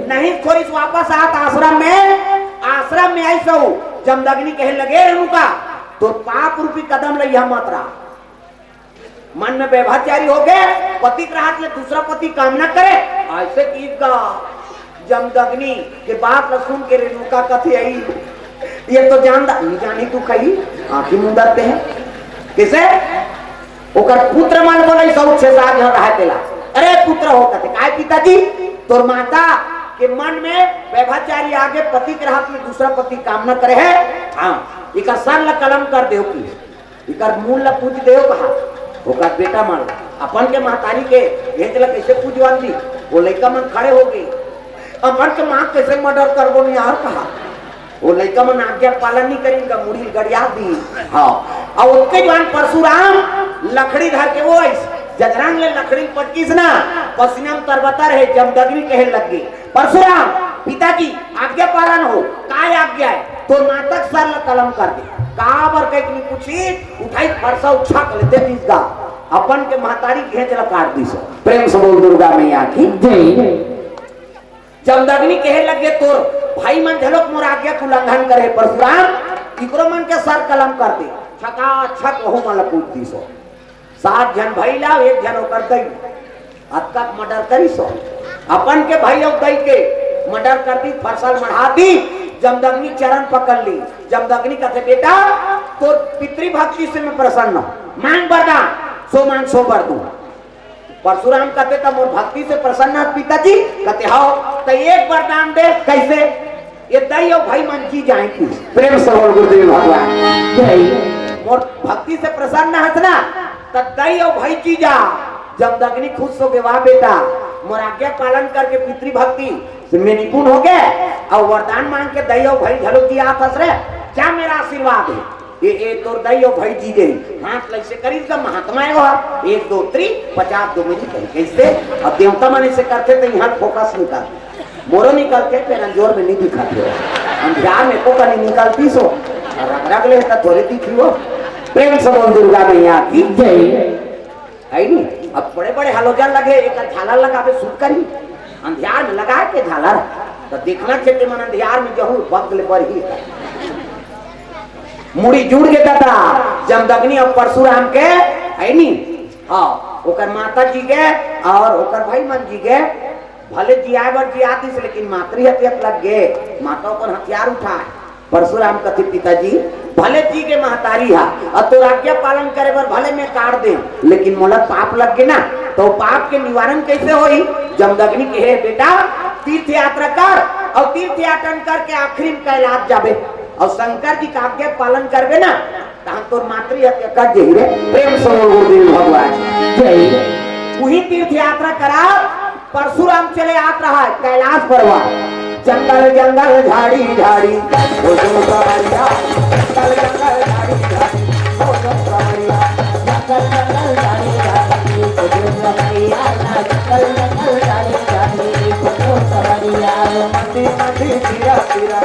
नहीं खोरिस वापस आत आश्रम में, आश्रम में आई सो जमदग्नि कहे लगे रेणुका, तो पाप रूपी कदम लइहा मत रहा। मन में व्यभिचारी हो गए, पति के रहत ले दूसरा पति कामना करे, ऐसे गीत गा। जमदग्नि के बात ल सुन के रेणुका कथे आई, ये तो जानदा नहीं जानी तू कही, आंखी मुंदर ते है। किसे? ओकर पुत्र मन बोले, "सौ छह सात जन रहे तेला।" "अरे पुत्र हो," कथे, "काय पिताजी?" "तोर माता के मन में व्यभिचारी आगे पति के रहत में दूसरा पति कामना करे हे। हाँ, एकर सर ल कलम कर देव कि, एकर मूल ल पूज देव कहा, ओकर बेटा मन अपन के महतारी के भेंट ल कैसे पूजवान दी? वो लइका मन खड़े हो गए, अपन के माँ कैसे मर्डर करबो नहीं यार कहा, वो लइका मन आज्ञा पालन नहीं करेंगे, मुड़ी गड़िया दी। हाँ, और उनके जवान परशुराम लकड़ी धर के वो इस जजरांग ले लकड़ी पटकीस ना, पसीना में तरबतर हे, जमदग्नि कहे लग गए, "परशुराम, पिताजी, आज्ञा पालन हो।" "काय आज्ञा हे?" "तोर मातक सर ल कलम कर दे।" "काबर?" कहिके पूछी, उठाई फरसा उछाक लेते बीस गा, अपन के महतारी घेंच ल काट दिस। प्रेम से बोल दुर्गा मैया की जय। जमदग्नि कहे लगे, "तोर भाई मन घलोक मोर आज्ञा के उल्लंघन करे, परशुराम, इकरो मन के सर कलम कर दे।" छका छक वहू मन ल पूछ दिस। सात झन भाई ला, एक झन ओकर दई, अतका मर्डर करिस हो। अपन के भाई अउ दई के मर्डर कर दी, फरसा ल मढ़ा दी। जमदग्नि चरण पकड़ ली। जमदग्नि कहते, "बेटा, तोर पितृभक्ति से मैं प्रसन्न हूँ, मांग वरदान।" "सो मांग, सो बर दूँ।" परशुराम कहते, "त मोर भक्ति से प्रसन्न हस पिताजी?" कहते, "हव।" "त एक वरदान दे।" "कैसे?" "ये दई अउ भाई मन जी जाए।" प्रेम से बोल गुरुदेव भगवान। जय। "मोर भक्ति से प्रसन्न हस ना, त दई अउ भाई जी जा।" जमदग्नि खुश हो गए, "वाह बेटा, मोर आज्ञा पालन करके पितृभक्ति से मैं निपुण हो गए, अउ वरदान मांग के दई अउ भाई घलो जी आत हस रे, जा मेरा आशीर्वाद हे।" ये, ये तोर दई अउ भाई जी गए, हाथ लइसे करिस गा महात्मा हे वो, एक दो त्री, पचास दो मेरी कही, कैसे? अब देवता मन ऐसे करते तो यहाँ फोकस निकाल, मोरो निकलते, फिर अंजोर में नहीं दिखाते हो, अंधियार में को कहीं निकलती सो, और रग रग ले तो थोड़े दिखी हो। प्रेम से बोल दुर्गा मैया की जय। है नी? अब बड़े-बड़े हलोजन लगे, एक झालर लगावे, सूट करी। अंधियार में लगाए के झालर, त देखना चाहिए मन अंधियार में जहूँ बगल पर ही। मुड़ी जुड़ के दादा, जमदग्नि अउ परशुराम के, है नी? हाँ, ओकर माता जी के अउ ओकर भाई मन जी के भले जियाए बर जिया दिस, लेकिन मातृ हत्या लग गे। माता अपन हथियार उठाए। परशुराम कथे, "पिताजी, भले जी के महतारी हा, अउ तोर आज्ञा पालन करे बर भले मैं काट दे, लेकिन मोला पाप लग गे ना, तो पाप के निवारण कैसे होई?" जमदग्नि कहे, "बेटा, तीर्थ यात्रा कर, अउ तीर्थ यात्रा करके आखिरी में कैलाश जाबे, अउ शंकर जी का आज्ञा पालन करबे ना, तहां तोर मातृ हत्या कर जही रे।" प्रेम से बोल गुरुदेव भगवान जय। उही तीर्थ यात्रा करा परशुराम चले आत रहा है कैलाश पर्वत। जंगल जंगल झाड़ी झाड़ी, ओ जो सवरिया, जंगल जंगल झाड़ी झाड़ी, ओ जो सवरिया, जंगल जंगल झाड़ी झाड़ी, ओ जो सवरिया, जंगल जंगल झाड़ी झाड़ी, ओ जो सवरिया। मंडी मंडी फिरा फिरा,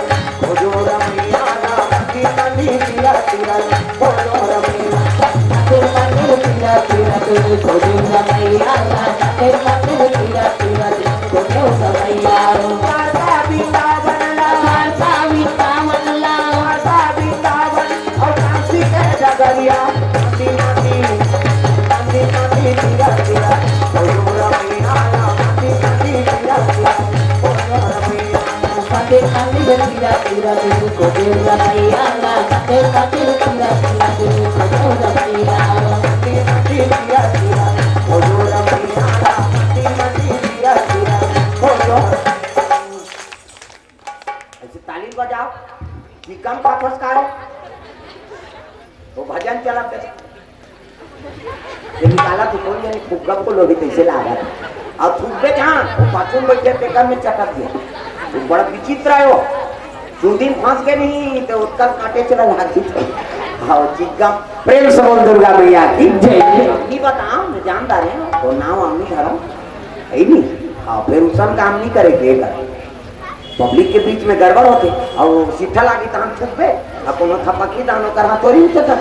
ओ जो रमैया, मंडी मंडी फिरा फिरा, ओ जो रमैया। मंडी मंडी फिरा फिरा, ओ जो रमैया, मंडी मंडी फिरा फिरा, ओ जो रमैया। कालका वृंदावन ला, कालका वृंदावन ला, कालका वृंदावन, और काशी के डगरिया, मंडी मंडी, मंडी मंडी फिरा फिरा, ओ जो रमैया, मंडी मंडी फिरा फिरा, ओ जो रमैया। मंदिर मंदिर फिरा फिरा, तुझको देवरा मैया ना। मंदिर मंदिर फिरा फिरा, तुझको देवरा मैया। मंदिर मंदिर फिरा फिरा, ओ जो रमैया ना। मंदिर मंदिर फिरा फिरा, ओ जो। ऐसे ताली बजाओ, चिकन पाथस का है? वो भजन चला के ये निकाला तो कोई नहीं, फुग्गा को लोही तैसे लागा। और थूकबे जहाँ, वो पाछू में बैठे पेकर में चटक गया। वो बड़ा विचित्र है वो। चुंदी में फंस के नहीं, तो उत्कल काटे चला लागी। हाँ, चिग्गा। प्रेम से बोल दुर्गा मैया की जय। नहीं बताओ, मैं जानता रहे हूँ, वो नाम हम नहीं धरा। है नहीं? हाँ, फिर उसन काम नहीं करेंगे कर। पब्लिक के बीच में गड़बड़ होथे, अउ सिट्ठा लागी तहन थूकबे, अउ कोनो थपकी तहन ओकर हाथ थोड़ी उठे था।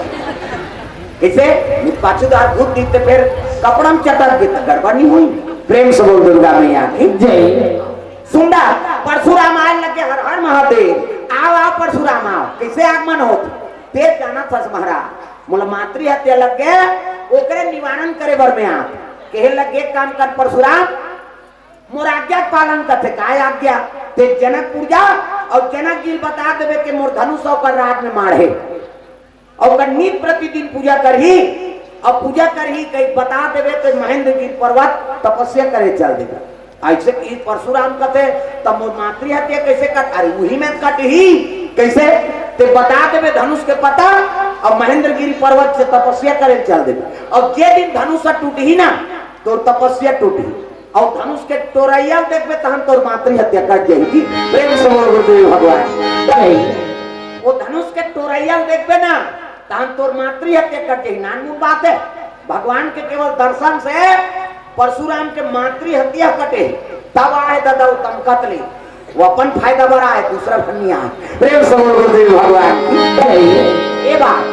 इसे पाछू दार भूत दिखते फिर कपड़ा में चटक दे, त गड़बड़ नहीं हुई। प्रेम से बोल दुर्गा मैया की जय। सुंदर परशुराम आए लगे, हर हर महादेव, आओ आओ परशुराम आओ। कैसे आगमन होत? तेज जाना फस महाराज, मोला मातृ हत्या लग गए, ओकरे निवारण करे बर में आप। कहे लगे, एक काम कर परशुराम, मोर आज्ञा के पालन करथे। काय आज्ञा? ते जनकपुर जा अउ जनक जी ल बता देबे के मोर धनुष ओकर राज में माढ़े, अउ ओकर नित प्रतिदिन पूजा करही, अउ पूजा करही कहि बता देबे ते महेंद्रगिरी पर्वत तपस्या करे चल देबे। अइसे कि परशुराम कथे, "त मोर मातृ हत्या कइसे कट?" "अरे, उही में कटही।" "कइसे?" "ते बता देबे धनुष के पता, अउ महेंद्रगिरी पर्वत से तपस्या करे चल देबे, अउ जे दिन धनुष ह टूटही ना, तोर तपस्या टूटही, अउ धनुष के टोरइया ल देखबे, तहन तोर मातृ हत्या कट जाही।" प्रेम से बोल गुरुदेव भगवान। ओ धनुष के टोरइया ल देखबे ना, तहन तोर मातृ हत्या कट जाही। नानमुन बात हे, भगवान के केवल दर्शन से परशुराम के मातृ हत्या कटे। तब आए ददा ओ तमकत ले, ओ अपन फायदा बर आए, दूसरा बर नइ आए। प्रेम से बोल गुरुदेव भगवान की जय। ए बात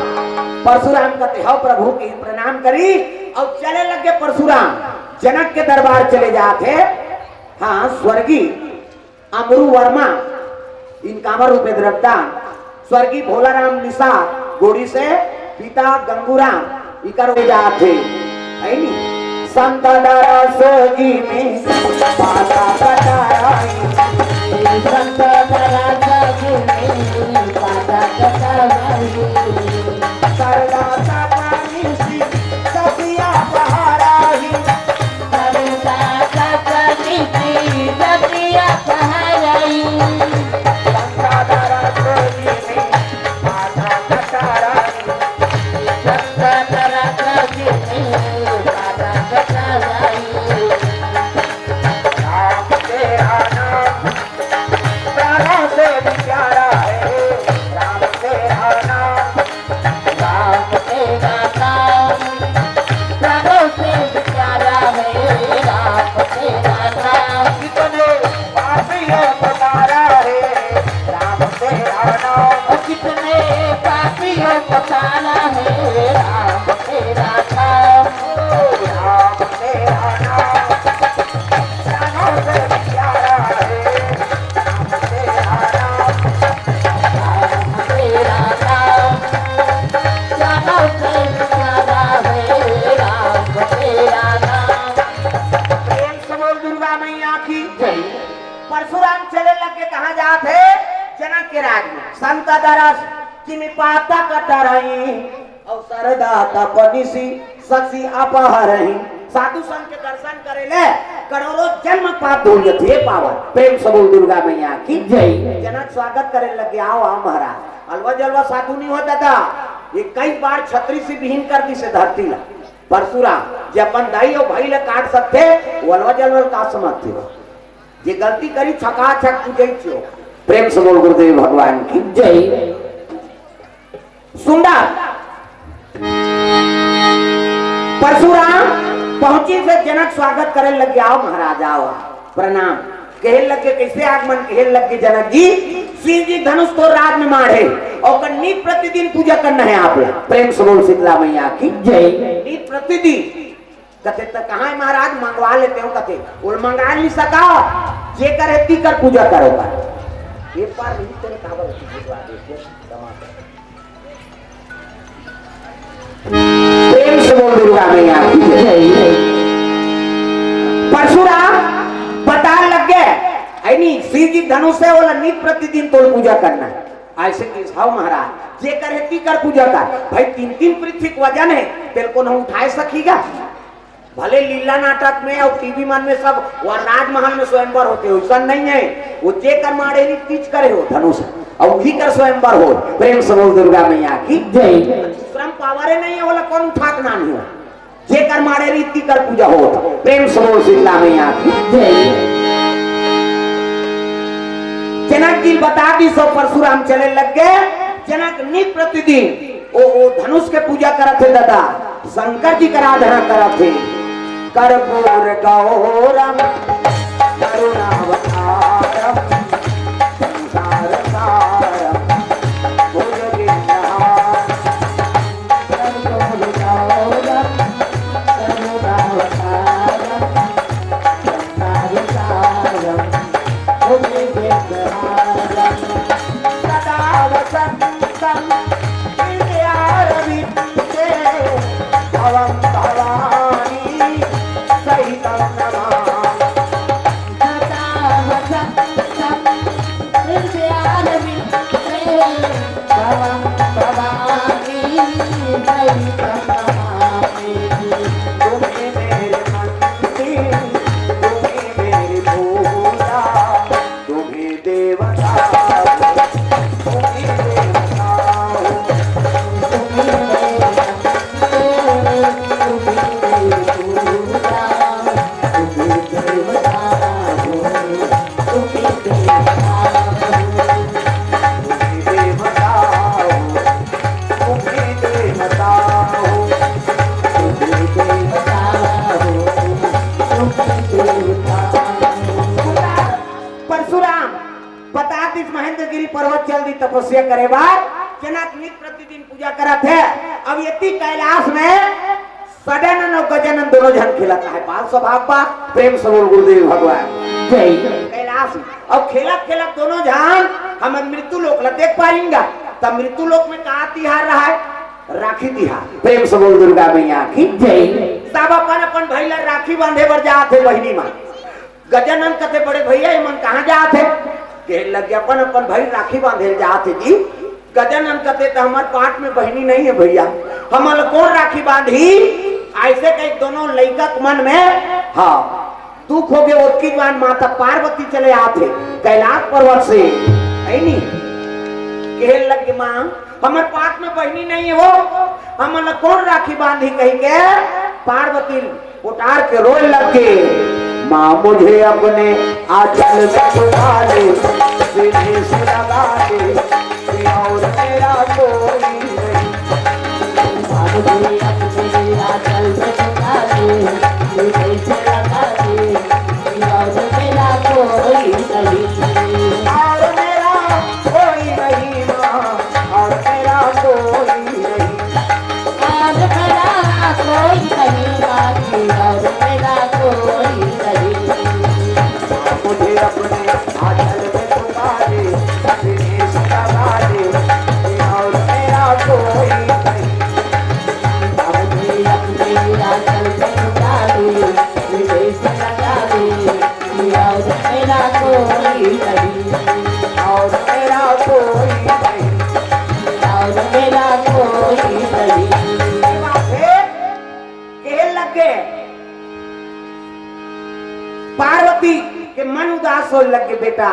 परशुराम कथे, "हव प्रभु के प्रणाम करी," अउ चले लगे परशुराम, जनक के दरबार चले जात हे। हाँ, स्वर्गीय अमरू वर्मा, इनकावर रूपे द्रव्यदान, स्वर्गीय भोलाराम निषाद, गोड़ी से पिता गंगूराम, इकर हो जात हे, है नी? संत दरस जी में पाता कटाई, संत दरस जी में पाता कटाई, सरदा सपनी सी ससिया पहाराई। प्रेम से बोल दुर्गा मैया की जय। परशुराम चले लगे, कहाँ जात हे? जनक के राज में। संत दरस जिमि पाता कटाई, अउ सरदा तपनी सी ससि अपहरही। साधु संत के दर्शन करे ले करोड़ों जन्म पाप धुल जथे पावन। प्रेम से बोल दुर्गा मैया की जय। जनक स्वागत करे लगे, "आओ, आओ महाराज।" अलवा जलवा साधु नहीं हो दादा, इक्कीस बार छतरी से विहीन कर दिस हे धरती ला। परशुराम जे अपन दाई अउ भाई ला काट सकथे, वो अलवा जलवा का समझथे? जे गलती करी, छका छक पूजई छो। प्रेम से बोल गुरुदेव भगवान की जय। सुंदर। परशुराम पहुंची से जनक स्वागत करे लगे, "आओ महाराज, आओ, प्रणाम।" कहे लगे, "कैसे आगमन?" कहे लगे, "जनक जी, शिव जी धनुष तो राज में माढ़े, ओकर नित प्रतिदिन पूजा करना है आप ला।" प्रेम से बोल शीतला मैया की जय। नित प्रतिदिन कथे, "त कहाँ हे महाराज, मंगवा लेते हो।" कथे, "ओल मंगा नहीं सका, जे करे ती कर पूजा करो कर।" एक बार नहीं तेरे काबर होती, एक बार देखो, क्षमा करो। प्रेम से बोल दुर्गा मैया की जय। परशुराम बता लग गए, "ऐ नहीं, शिव जी धनुष हे, ओला नित प्रतिदिन तोल पूजा करना है।" अइसे कि, "हव महाराज, जे करे ती कर पूजा कर।" भाई, तीन तीन पृथ्वी के वजन हे, तेल कोनो उठाए सकीगा? भले लीला नाटक में अउ टीवी मन में सब वो राजमहल में स्वयंवर होथे, वइसन नहीं हे। वो जे कर माढ़े रही तीच करे हो धनुष, अउ उही कर स्वयंवर हो। प्रेम से बोल दुर्गा मैया की जय। दूसरा में पावर नहीं हे, ओला कौन उठा के नानी हो? जे कर माढ़े रही ती कर पूजा हो। प्रेम से बोल शीतला मैया की जय। जनक जी बता दिस, परशुराम चले लग गए। जनक नित प्रतिदिन ओ, ओ धनुष के पूजा करत हे दादा, शंकर जी के आराधना करत हे। कर्पूर गौरम करुणावतारम संसार सारम भुजगेन्द्रहारम। कर्पूर गौरम करुणावतारम संसार सारम भुजगेन्द्रहारम। सदा वसंत पर्वत चल दी तपस्या करे बर, जनक नित प्रतिदिन पूजा करत हे। अब एती कैलाश में सदानंद अउ गजानन दोनों झन खेलत हे। बाल स्वभाव बा, प्रेम से बोल गुरुदेव भगवान। जय। कैलाश में अब खेलत खेलत दोनों झन हमर मृत्यु लोक ला देख पाएंगा। तब मृत्यु लोक में का तिहार रहा है? राखी तिहार। प्रेम से बोल दुर्गा मैया की जय। सब अपन अपन भाई ला राखी बांधे बर जात हे बहिनी मन। गजानन कथे, "बड़े भैया, ये मन कहाँ जात हे?" कहे लगे, "अपन अपन भाई राखी बांधे जात हे जी।" गजानन कथे, "त हमर पाट में बहिनी नहीं है भैया, हमन ला कौन राखी बांधही?" ऐसे कही दोनों लइका के मन में, हाँ, दुख हो गए। ओतकी बान माता पार्वती चले आत हे कैलाश पर्वत से, है नी? कहे लगे, "माँ, हमर पाट में बहिनी नहीं है हो, हमन ला कौन राखी बांधही?" कही के पार्वती पोटार के रोए लग के, "माँ, मुझे अपने आंचल में छुपा ले, सीने से लगा ले, और मेरा कोई नहीं।" माँ, मुझे अपने आंचल में छुपा ले, सीने से लगा ले, और मेरा कोई नहीं। और मेरा कोई नहीं माँ, और मेरा कोई नहीं। और मेरा कोई नहीं बाकी, और मेरा कोई नहीं। मुझे अपने आंचल में छुपा ले, सीने से लगा ले, और मेरा कोई नहीं। मुझे अपने आंचल में छुपा ले, सीने से लगा ले, और मेरा कोई नहीं, और मेरा कोई नहीं, और मेरा कोई नहीं। कहे लगे, पार्वती के मन उदास होए लगे, "बेटा,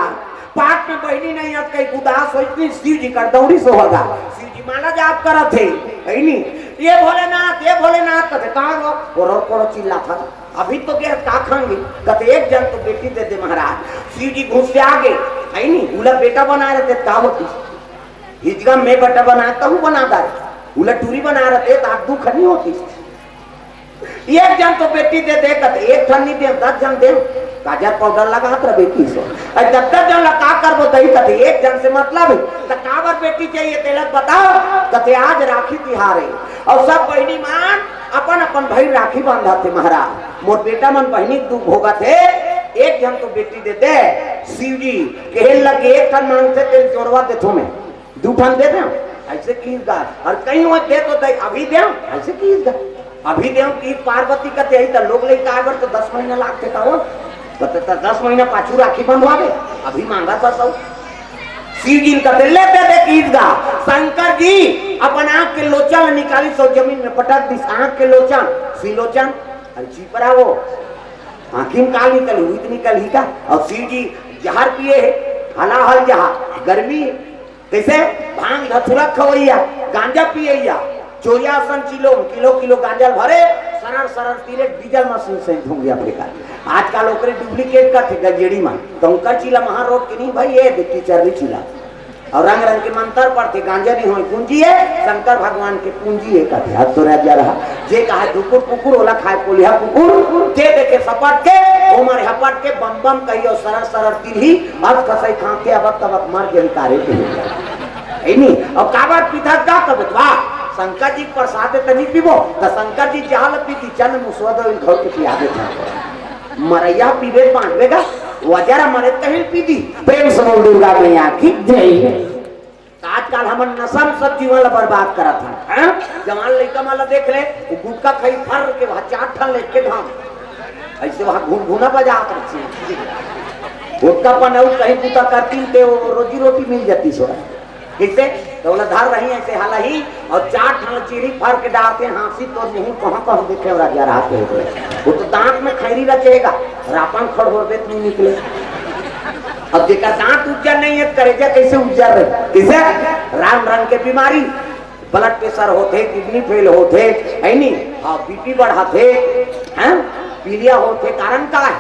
पाट में बहिनी नहीं हस, कहीं उदास होइस नहीं।" शिव जी कर दौड़ी सो होगा। शिव जी माला जाप करत हे, है नी? "ये भोलेनाथ, ये भोलेनाथ," कथे, "कहाँ हो?" कोरो कोरो चिल्लात हे। "अभी तो गए, का खाएंगे?" कथे, "एक जन तो बेटी दे दे महाराज।" शिव जी घुस से आगे, है नी, उला बेटा बना रहते, का होती? हिजगा में बेटा बना, कहूँ बना दारे, उला टूरी बना रहते, तो आज दुख नहीं होती। "एक जन तो बेटी दे दे," कथे, "एक ठन नहीं दे, दस जन दे, काजर पाउडर लगात रह बेटी सो। अरे दस दस जन ला का करबो दही?" कथे, "एक जन से मतलब है, तो काबर बेटी चाहिए तेला बताओ?" कथे, "आज राखी तिहार है और सब बहिनी मन अपन अपन भाई राखी बांधत हे महाराज, मोर बेटा मन बहिनी के दुख भोगत हे, एक जन तो बेटी दे दे।" शिव जी कहे लगे, "एक ठन मांगथे तेल जोड़वा देथो मैं।" दू ठन दे दें, ऐसे किस गा? और कहीं वो दे तो दे, अभी दें, ऐसे किस गा? अभी दें कि पार्वती कथे, "यही तो लोग लेके आए बर तो दस महीना लागथे का हो?" बता, तो दस महीना पाछू राखी बंधवावे, अभी मांगा था सब। शिव जी कथे, "ले दे दे किस गा?" शंकर जी अपन आंख के लोचन निकाली, सो जमीन में पटक दिस, आंख के लोचन, सिलोचन, अरे चीपरा वो, आंखी में काल निकल हुई तो निकल ही का? और शिव जी जहर पिए है, हलाहल जहर, गर्मी, कैसे? भांग धतुरा खवैया, गांजा पियैया, चोरिया असन चिलो, किलो किलो गांजा भरे, सरर सरर तीरे डीजल मशीन से धुंगिया फेंका। आजकल ओकरे डुप्लीकेट करथे गंजेड़ी मा, तो उनकर चीला महा रोड के नहीं भाई, ये दे टीचर नहीं चीला। और रंग रंग के मंत्र पढ़थे, गांजा नहीं होय पूंजी है, शंकर भगवान के पूंजी है, कथे हद तो राजा रहा। जे कहा ढुकुर पुकुर, ओला खाए कोलिहा कुकुर, जे देखे सपट के, ओमर हपट के, बम बम कही और सरर सरर तिरही, अस कसई खांके अबक तबक मर गए तारे के। है नी? और काबर पिधत गा तब बा, शंकर जी के प्रसाद है तनी पीबो, तो शंकर जी जहां ल पीती चंद मुसवा दो घर के पिया देता। मरैया पीबे बांटबे गा, वजरा मरे तहिल पी दी। प्रेम से बोल दुर्गा मैया की जय। तो आजकल हमन नशा में सब जीवन ला बर्बाद करत हन, हैं? जवान लइका मन ला देख ले, वो गुटखा खाई फर के वहाँ चार ठन लेके धाम, ऐसे वहाँ घुन घुना बजात रहती। गुटखा पन अउ कहीं बूता करती ते वो रोजी रोटी मिल जाती सो। कैसे? तो ओला धर रही ऐसे हालही और चार ठन चीरी फर के डालते, हाँसी तोर मुँह कहाँ कहाँ देखे और राजा रहते हैं। वो तो दांत में खैरी रचेगा, रापन खड़होर बेत नहीं निकले। अब जेकर दांत उज्जर नहीं है, करेजा कैसे उज्जर रहे? कैसे? रंग रंग के बीमारी, ब्लड प्रेशर होथे, किडनी फेल होथे, है नी? हाँ, बीपी बढ़ाथे, हैं? पीलिया होथे, कारण का है?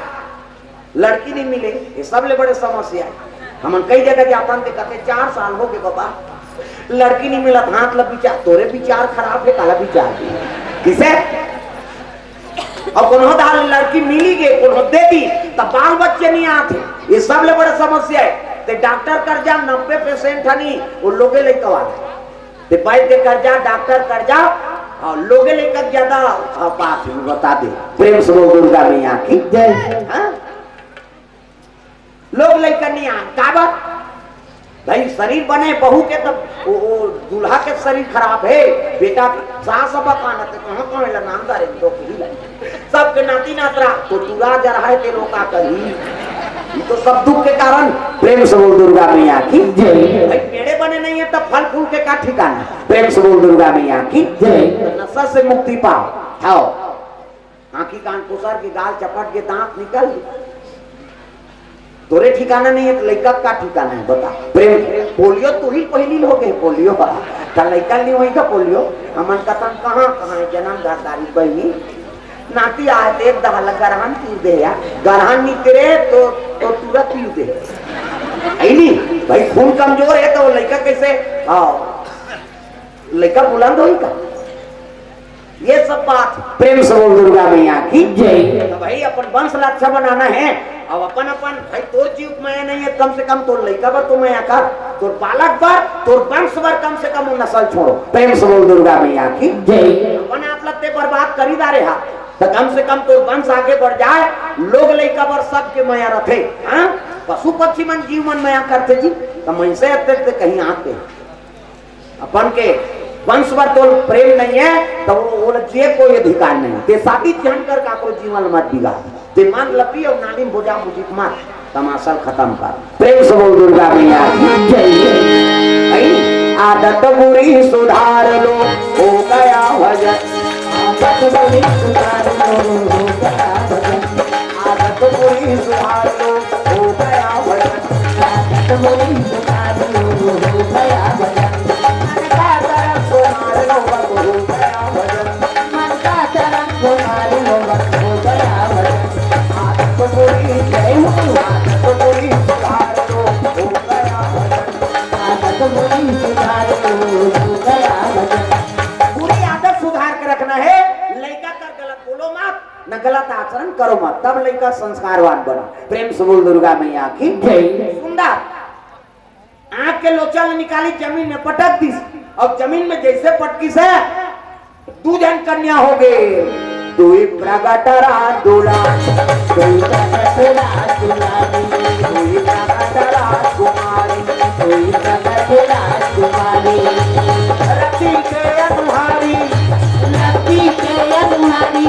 लड़की नहीं मिले, ये सबले बड़े समस्या है। हमन कई जगह जातन ते कहते, "चार साल हो गए बाबा, लड़की नहीं मिलत।" हाथ ला विचार, तोरे विचार खराब है, काला विचार है? किसे? और कोनो दाल लड़की मिली गई, कोनो दे दी, तब बाल बच्चे नहीं आते। ये सबले बड़े समस्या है। ते डॉक्टर कर जा, नब्बे परसेंट हनी वो लोगे लइका वाला। ते वैद्य कर जा, डॉक्टर कर जा, और लोगे लइका ज्यादा, हाँ, बात ही बता दे। प्रेम से बोल दुर्गा मैया की। जय। हाँ? लोग लइका नहीं आ, काबर? भाई, शरीर बने बहू के, तब वो, वो दूल्हा के शरीर खराब है, बेटा के सास अब कान ते कहाँ कहाँ ला नाम दारे, तो कहीं ला। सबके नाती नातरा तो दूरा जा रहा है, ते लोग का करी। ये तो सब दुख के कारण। प्रेम से बोल दुर्गा मैया की। जय। भाई, पेड़े बने नहीं है, तब फल फूल के का ठिकाना? प्रेम से बोल दुर्गा मैया की। जय। नशा से मुक्ति पाओ। हाँ, आँखी कान खुसर के, गाल चपट के, दांत निकल गए। तोरे ठिकाना नहीं है तो लइका का ठिकाना है, बता। प्रेम, पोलियो तू ही पहिली हो गए, पोलियो। का लइका नहीं होई का पोलियो? हमन कतन कहाँ, कहाँ है जन्म दातारी बहिनी? नाती आए तो एक दहा ला गरहन पी दे या, गरहन नहीं तेरे तो, तो तुरंत पी दे। है नहीं? भाई, खून कमजोर है तो वो लइका कैसे? हाँ, लइका बुलंद होई का? ये सब बात। प्रेम से बोल दुर्गा मैया की। जय। तो भाई, अपन वंश ला अच्छा बनाना है। अब अपन, अपन भाई, तोर जीव के मया नहीं है, कम से कम तोर लइका बर तो मया कर, तोर बालक बर, तोर वंश बर कम से कम वो नस्ल छोड़ो। प्रेम से बोल दुर्गा मैया की। जय। अपन आप लगते बर्बाद करी डारे हा, तो कम से कम तोर वंश आगे बढ़ जाए। लोग लइका बर सबके मया रथे। हाँ, पशु पक्षी मन, जीव मन मया करथे जी, तो मनसे अत्ते अत्ते कहीं आते। अपन के वंश बर तोर प्रेम नहीं है, तो वो, वो जिए कोई अधिकार नहीं। ते शादी झन कर, काकरो जीवन मत बिगाड़। ते मांग लपी और नानी भुजा मुझे मार, तमाशा खत्म कर। प्रेम से बोल दुर्गा मैया की। जय। भाई, आदत बुरी सुधार लो, हो गया भजन। आदत बुरी सुधार लो, हो गया भजन। आदत बुरी सुधार लो, हो गया भजन। आदत बुरी सुधार लो, हो गया भजन। मन का तरफ सुधार लो, बस हो गया भजन। मन का तरफ सुधार लो, बस हो गया भजन। आदत बुरी, जय हो, आदत बुरी सुधार लो, हो गया भजन। आदत बुरी सुधार लो, हो गया भजन। बुरी आदत सुधार के रखना है, लइका कर गलत बोलो मत। न गलत आचरण करो मत, तब लइका संस्कारवान बनो। प्रेम से बोल दुर्गा मैया की। जय। सुंदर। आंख के लोचा ल निकाली, जमीन में पटक दिस, और जमीन में जैसे पटकिस है, दू झन कन्या हो गए। दुई प्रगट रात दुलारी, दुई प्रगट रात दुलारी, दुई प्रगट रात कुमारी, दुई प्रगट रात कुमारी। रति के अनुहारी, रति के अनुहारी,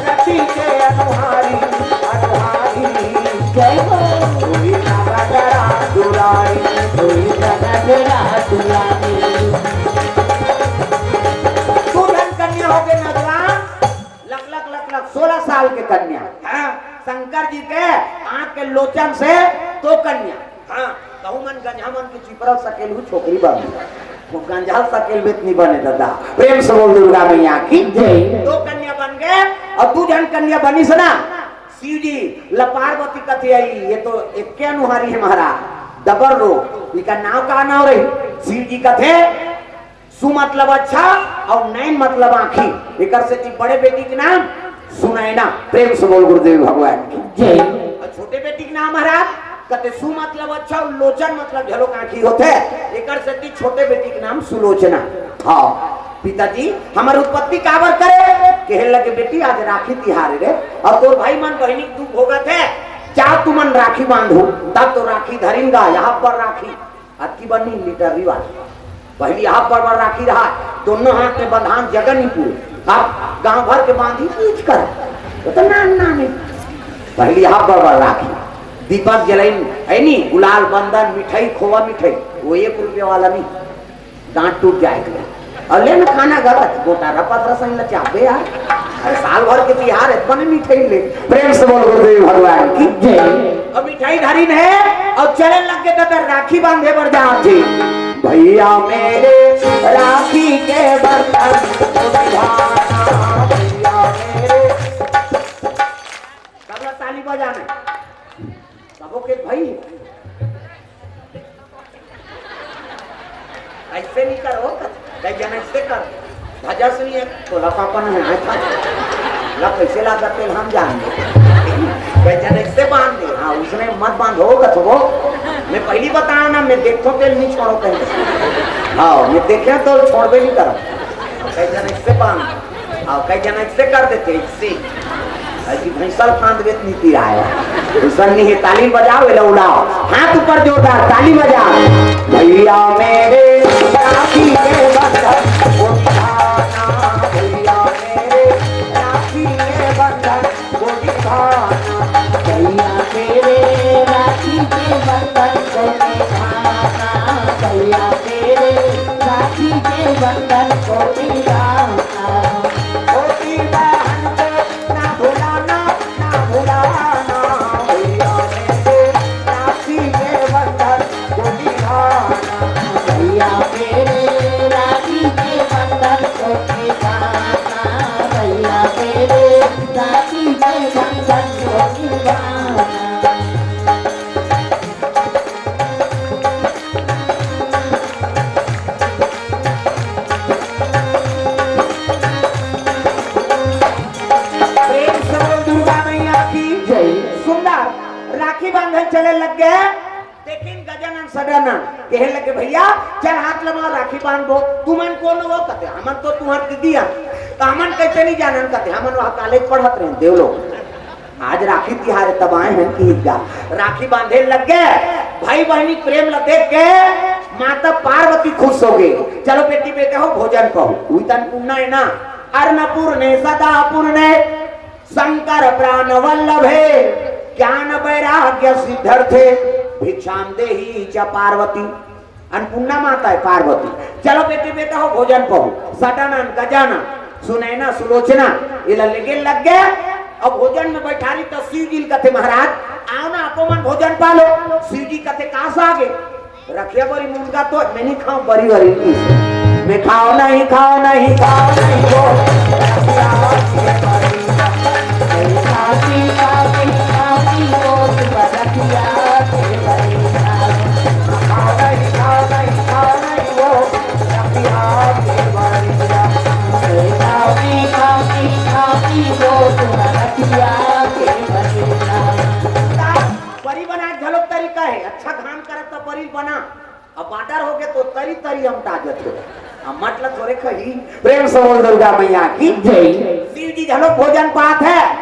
रति के अनुहारी, अनुहारी। जय हो। दुई प्रगट रात दुलारी, दुई प्रगट रात दुलारी। दू झन कन्या हो गए नौजवान, लक लक लक लक, सोलह साल के कन्या। हाँ, शंकर जी के आंख के लोचन से दो कन्या। हाँ, कहूँ मन गंजा मन के चिपरा सकेलहू छोकरी बन। वो गंजा सकेल में नहीं बने दादा। प्रेम से बोल दुर्गा मैया की। जय। दो कन्या बन गए और दू झन कन्या बनिस ना। शिव जी ल पार्वती कथे आई, ये तो एक के अनुहारी है महाराज, डबल रो। इका नाव का नाव रही? शिव जी कथे सु मतलब अच्छा और नैन मतलब आँखी। एकर सेती बड़े बेटी के नाम सुनैना। प्रेम से बोल गुरुदेव भगवान की। जय। और छोटे बेटी के नाम महाराज कते सु मतलब अच्छा और लोचन मतलब झलोक आँखी होथे। एकर सेती छोटे बेटी के नाम सुलोचना। हाँ, पिताजी हमर उत्पत्ति काबर करे? कहे लगे, बेटी आज राखी तिहार रे, और तोर भाई मन बहिनी के दुख भोगत है, जा तुमन राखी बांधो। तब तो राखी धरिन गा, यहाँ पर राखी अतकी बनी लीटर रिवाज। पहली हाफ बड़ बड़ राखी रहा, दोनों हाथ में बंधान जगह नहीं पूरे। अब गांव भर के बांधी ईज कर, वो तो नान नान है। पहली हाफ बड़ बड़ राखी, दीपक जलाइन है नी, गुलाल बंदन मिठाई, खोवा मिठाई, वो एक रुपये वाला नहीं, गांठ टूट जाए तो। और ले ना खाना गलत, गोटा रपत रसोई में चाहबे यार। अरे साल भर के तिहार है, बने मिठाई ले। प्रेम से बोल गुरुदेव भगवान की। जय। और मिठाई धरिन है और चले लग के दादा राखी बांधे बर जात जी। भैया मेरे राखी के बंधन को निभाना, भैया मेरे। सबला ताली बजाना। सबो के भाई ऐसे नहीं करो, कई जन ऐसे कर। भजा सुनिए, तोला पापा ने आया था। ला कैसे ला करते हम जान ले। कई जन ऐसे बांध ले, हाँ, उसने मत बांधो, कथो। मैं पहली बताया ना, मैं देखो तेल नहीं छोड़ो कहीं। हाँ, मैं देखे तो छोड़बे नहीं करो। कई जन इससे बांध, हाँ, कई जन इससे कर देते, इससे। ऐसी भैंसल फांद बेच नहीं पी रहा है। ऐसा नहीं है, ताली बजाओ, एला उड़ाओ। हाथ ऊपर जोरदार, ताली बजाओ। भैया मेरे राखी के बंधन को निभाना, भैया मेरे राखी के बंधन को निभाना। भैया मेरे राखी के बंधन को निभाना, भैया मेरे राखी के बंधन को निभाना। छोटी बहन को ना भुलाना, ना भुलाना। भैया मेरे राखी के बंधन को निभाना। भैया मेरे राखी के बंधन को निभाना, भैया मेरे राखी के बंधन को निभाना। प्रेम से बोल दुर्गा मैया की जय। सुंदर राखी बांधन चले लग गए। लेकिन गजानन सडानन कहे लगे, "भैया, चल हाथ लमा, राखी बांधबो।" "तुमन कौन हो?" कहते, "हमन तो तुम्हार दीदी हन।" "तो हमन कैसे नहीं जानन?" कहते, "हमन वहाँ कॉलेज पढ़त रहे देवलो, आज राखी तिहार है, तब आए हैं कि ईदगाह।" राखी बांधे लग गए। भाई बहनी प्रेम ला देख के माता पार्वती खुश हो गई। "चलो बेटी बेटा हो, भोजन पाहू।" उतन पुण्य है ना, अन्नपूर्णे सदा पूर्णे शंकर प्राण वल्लभे ज्ञान वैराग्य सिद्ध्यर्थे भिक्षाम देही च पार्वती। अन्नपूर्णा माता है पार्वती। "चलो बेटी बेटा हो, भोजन पाहू।" सडानन, गजानन, सुनैना, सुलोचना, एला लेगे लग गए। अब भोजन में बैठारी तो शिव जी ल कथे, "महाराज, आओ ना, आपो मन भोजन पा लो।" शिव जी कथे, "कहाँ से आ गए?" "रखिया बरी मुनगा तो मैं नहीं खाऊं, बरी बरी की। मैं खाओ नहीं, खाओ नहीं, खाओ नहीं वो।" बरी बनाए घलो तरीका है, अच्छा धान करत तो बरी बना, अब बॉर्डर हो गए तो तरी तरी हम ताजत हो। अब मतलब थोड़े कही। प्रेम से बोल दुर्गा मैया की जय। शिव जी घलो भोजन पात है,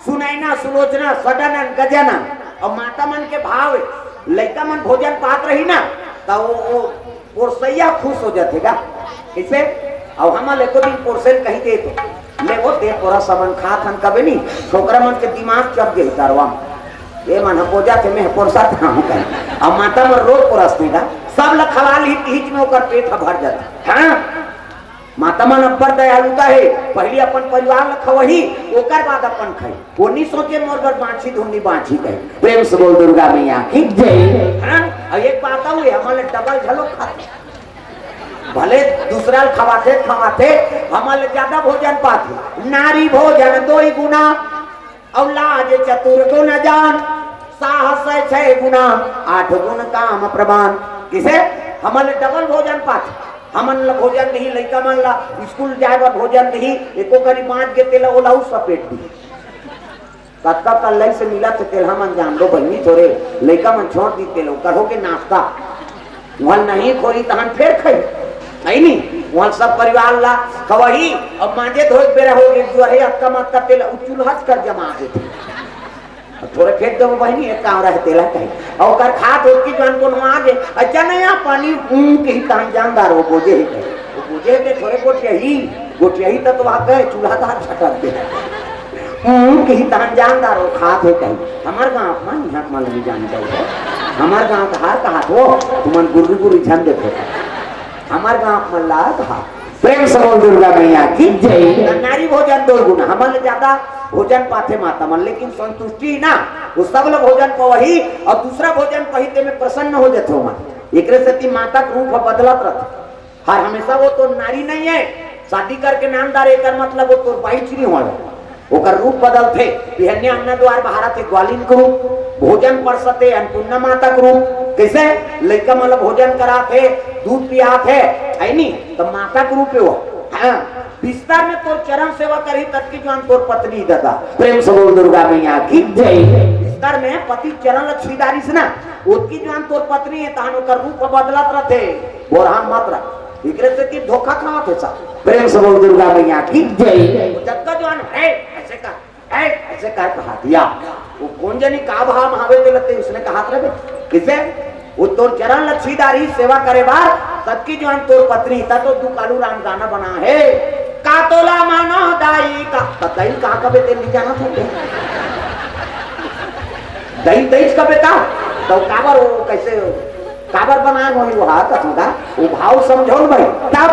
सुनैना, सुलोचना, सडानन, गजानन, और माता मन के भाव है। लइका मन भोजन पात रही ना, तो वो, वो पोरसैया खुश हो जाते का। कैसे? अब हम एको दिन पोरसेल कही दे तो, "ले वो दे पोरा सामान खात हन कबे नहीं।" छोकरा मन के दिमाग चढ़ गए तरवा। ये मन ह पोजा थे, मैं पोरसा था हूँ कहीं। अब माता मन रोज पोरसते का, सब ल खवा ली, बीच में ओकर पेट ह भर जाता। हाँ, माता मन अब्बड़ दयालुता है, पहली अपन परिवार ल खवही, ओकर बाद अपन खाई। वो नहीं सोचे मोर बर बांची धुन नहीं बांची कहे। प्रेम से बोल दुर्गा मैया की जय। हाँ, और एक बात और है, हमन डबल घलो खाते, भले दूसरा ल खवाथे खवाथे, हमन ज्यादा भोजन पाथे। नारी भोजन दोई गुना, और लाज चतुर गुण जान, साहस छह गुना, आठ गुण काम प्रमाण। किसे? हमन डबल भोजन पाथे। हमन ला भोजन नहीं, लइका मन ला स्कूल जाए बर भोजन नहीं, एको करी बांच गे तेला ओला उ सपेट दी। कतका कल्लई से मिलत हे तेला हमन जान लो बहिनी, थोरे लइका मन छोड़ दी तेला, ओकर होके नाश्ता। वहाँ नहीं खोरी तहन फेर खाई, है नी? वहाँ सब परिवार ला खवाही। अब मांजे धोए के बेरा हो गए, जो है अक्का मक्का तेला उ चूल्हा कर जमा देते। अब थोड़े फेंक देबो बहिनी, एक काम रहे तेला कहीं। और ओकर खात होत की जान कोनो आगे, अच्छा नहीं आ पानी, ऊं, कही तहन जानदार हो बोझे है कहीं। वो बोझे के थोड़े गोटियाही, गोटियाही तक वहाँ गए, चूल्हा धार छटक दे। ऊं, कही तहन जानदार हो खात है कहीं। हमार गाँव अपना निहक मन नहीं जान जाए। हमार गाँव का हार कहा हो, तुमन गुर्री गुर्री झन देखो। हमार गाँव मन ला कहा। प्रेम से बोल दुर्गा मैया की जय। नारी भोजन दो गुना, हमन ले ज्यादा भोजन पाथे माता मन, लेकिन संतुष्टि ना, वो सब लोग भोजन पवही और दूसरा भोजन पही ते में प्रसन्न हो जथे मन। एकरे सेती माता के रूप ह बदलत रथे। हर हमेशा वो तो नारी नहीं है, शादी करके नाम डारे, एकर मतलब वो तो बाई चिरी हो। ओकर रूप बदलथे। बिहनिया अन्ना द्वार बहारथे, ग्वालिन के रूप, भोजन परसथे, अन्नपूर्णा माता के रूप। कैसे? लइका मन ल भोजन कराथे, दूध पियाथे, है नी? त माता के रूप हे वो। हाँ, बिस्तर में तोर चरण सेवा करही, तब की जुआन तोर पत्नी ददा। प्रेम से बोल दुर्गा मैया की जय। बिस्तर में पति चरण ल छुई डारिस ना, ओतकी जुआन तोर पत्नी हे, तहान ओकर रूप बदलत रथे, बोरहा मत रह। एकरे सेती धोखा खावत हे सब। प्रेम से बोल दुर्गा मैया की। जय। जतका जुआन हे, ऐसे कर, ए, ऐसे कर कहा दिया। वो कोन जनी का भाव म हवे तेला ते उसने कहा रहे। किसे? वो तोर चरण ल छुई डारही सेवा करे बर, ततकी जुआन तोर पत्नी, त तो दुकालू राम गाना बना हे। का तोला मानो दाई का, त दाई कहाँ कबे तेल नहीं जाना था। दाई, दाई कबे का? तो काबर वो कैसे, काबर बनाए होही वो हाथ अपना? वो भाव समझो न भाई। तब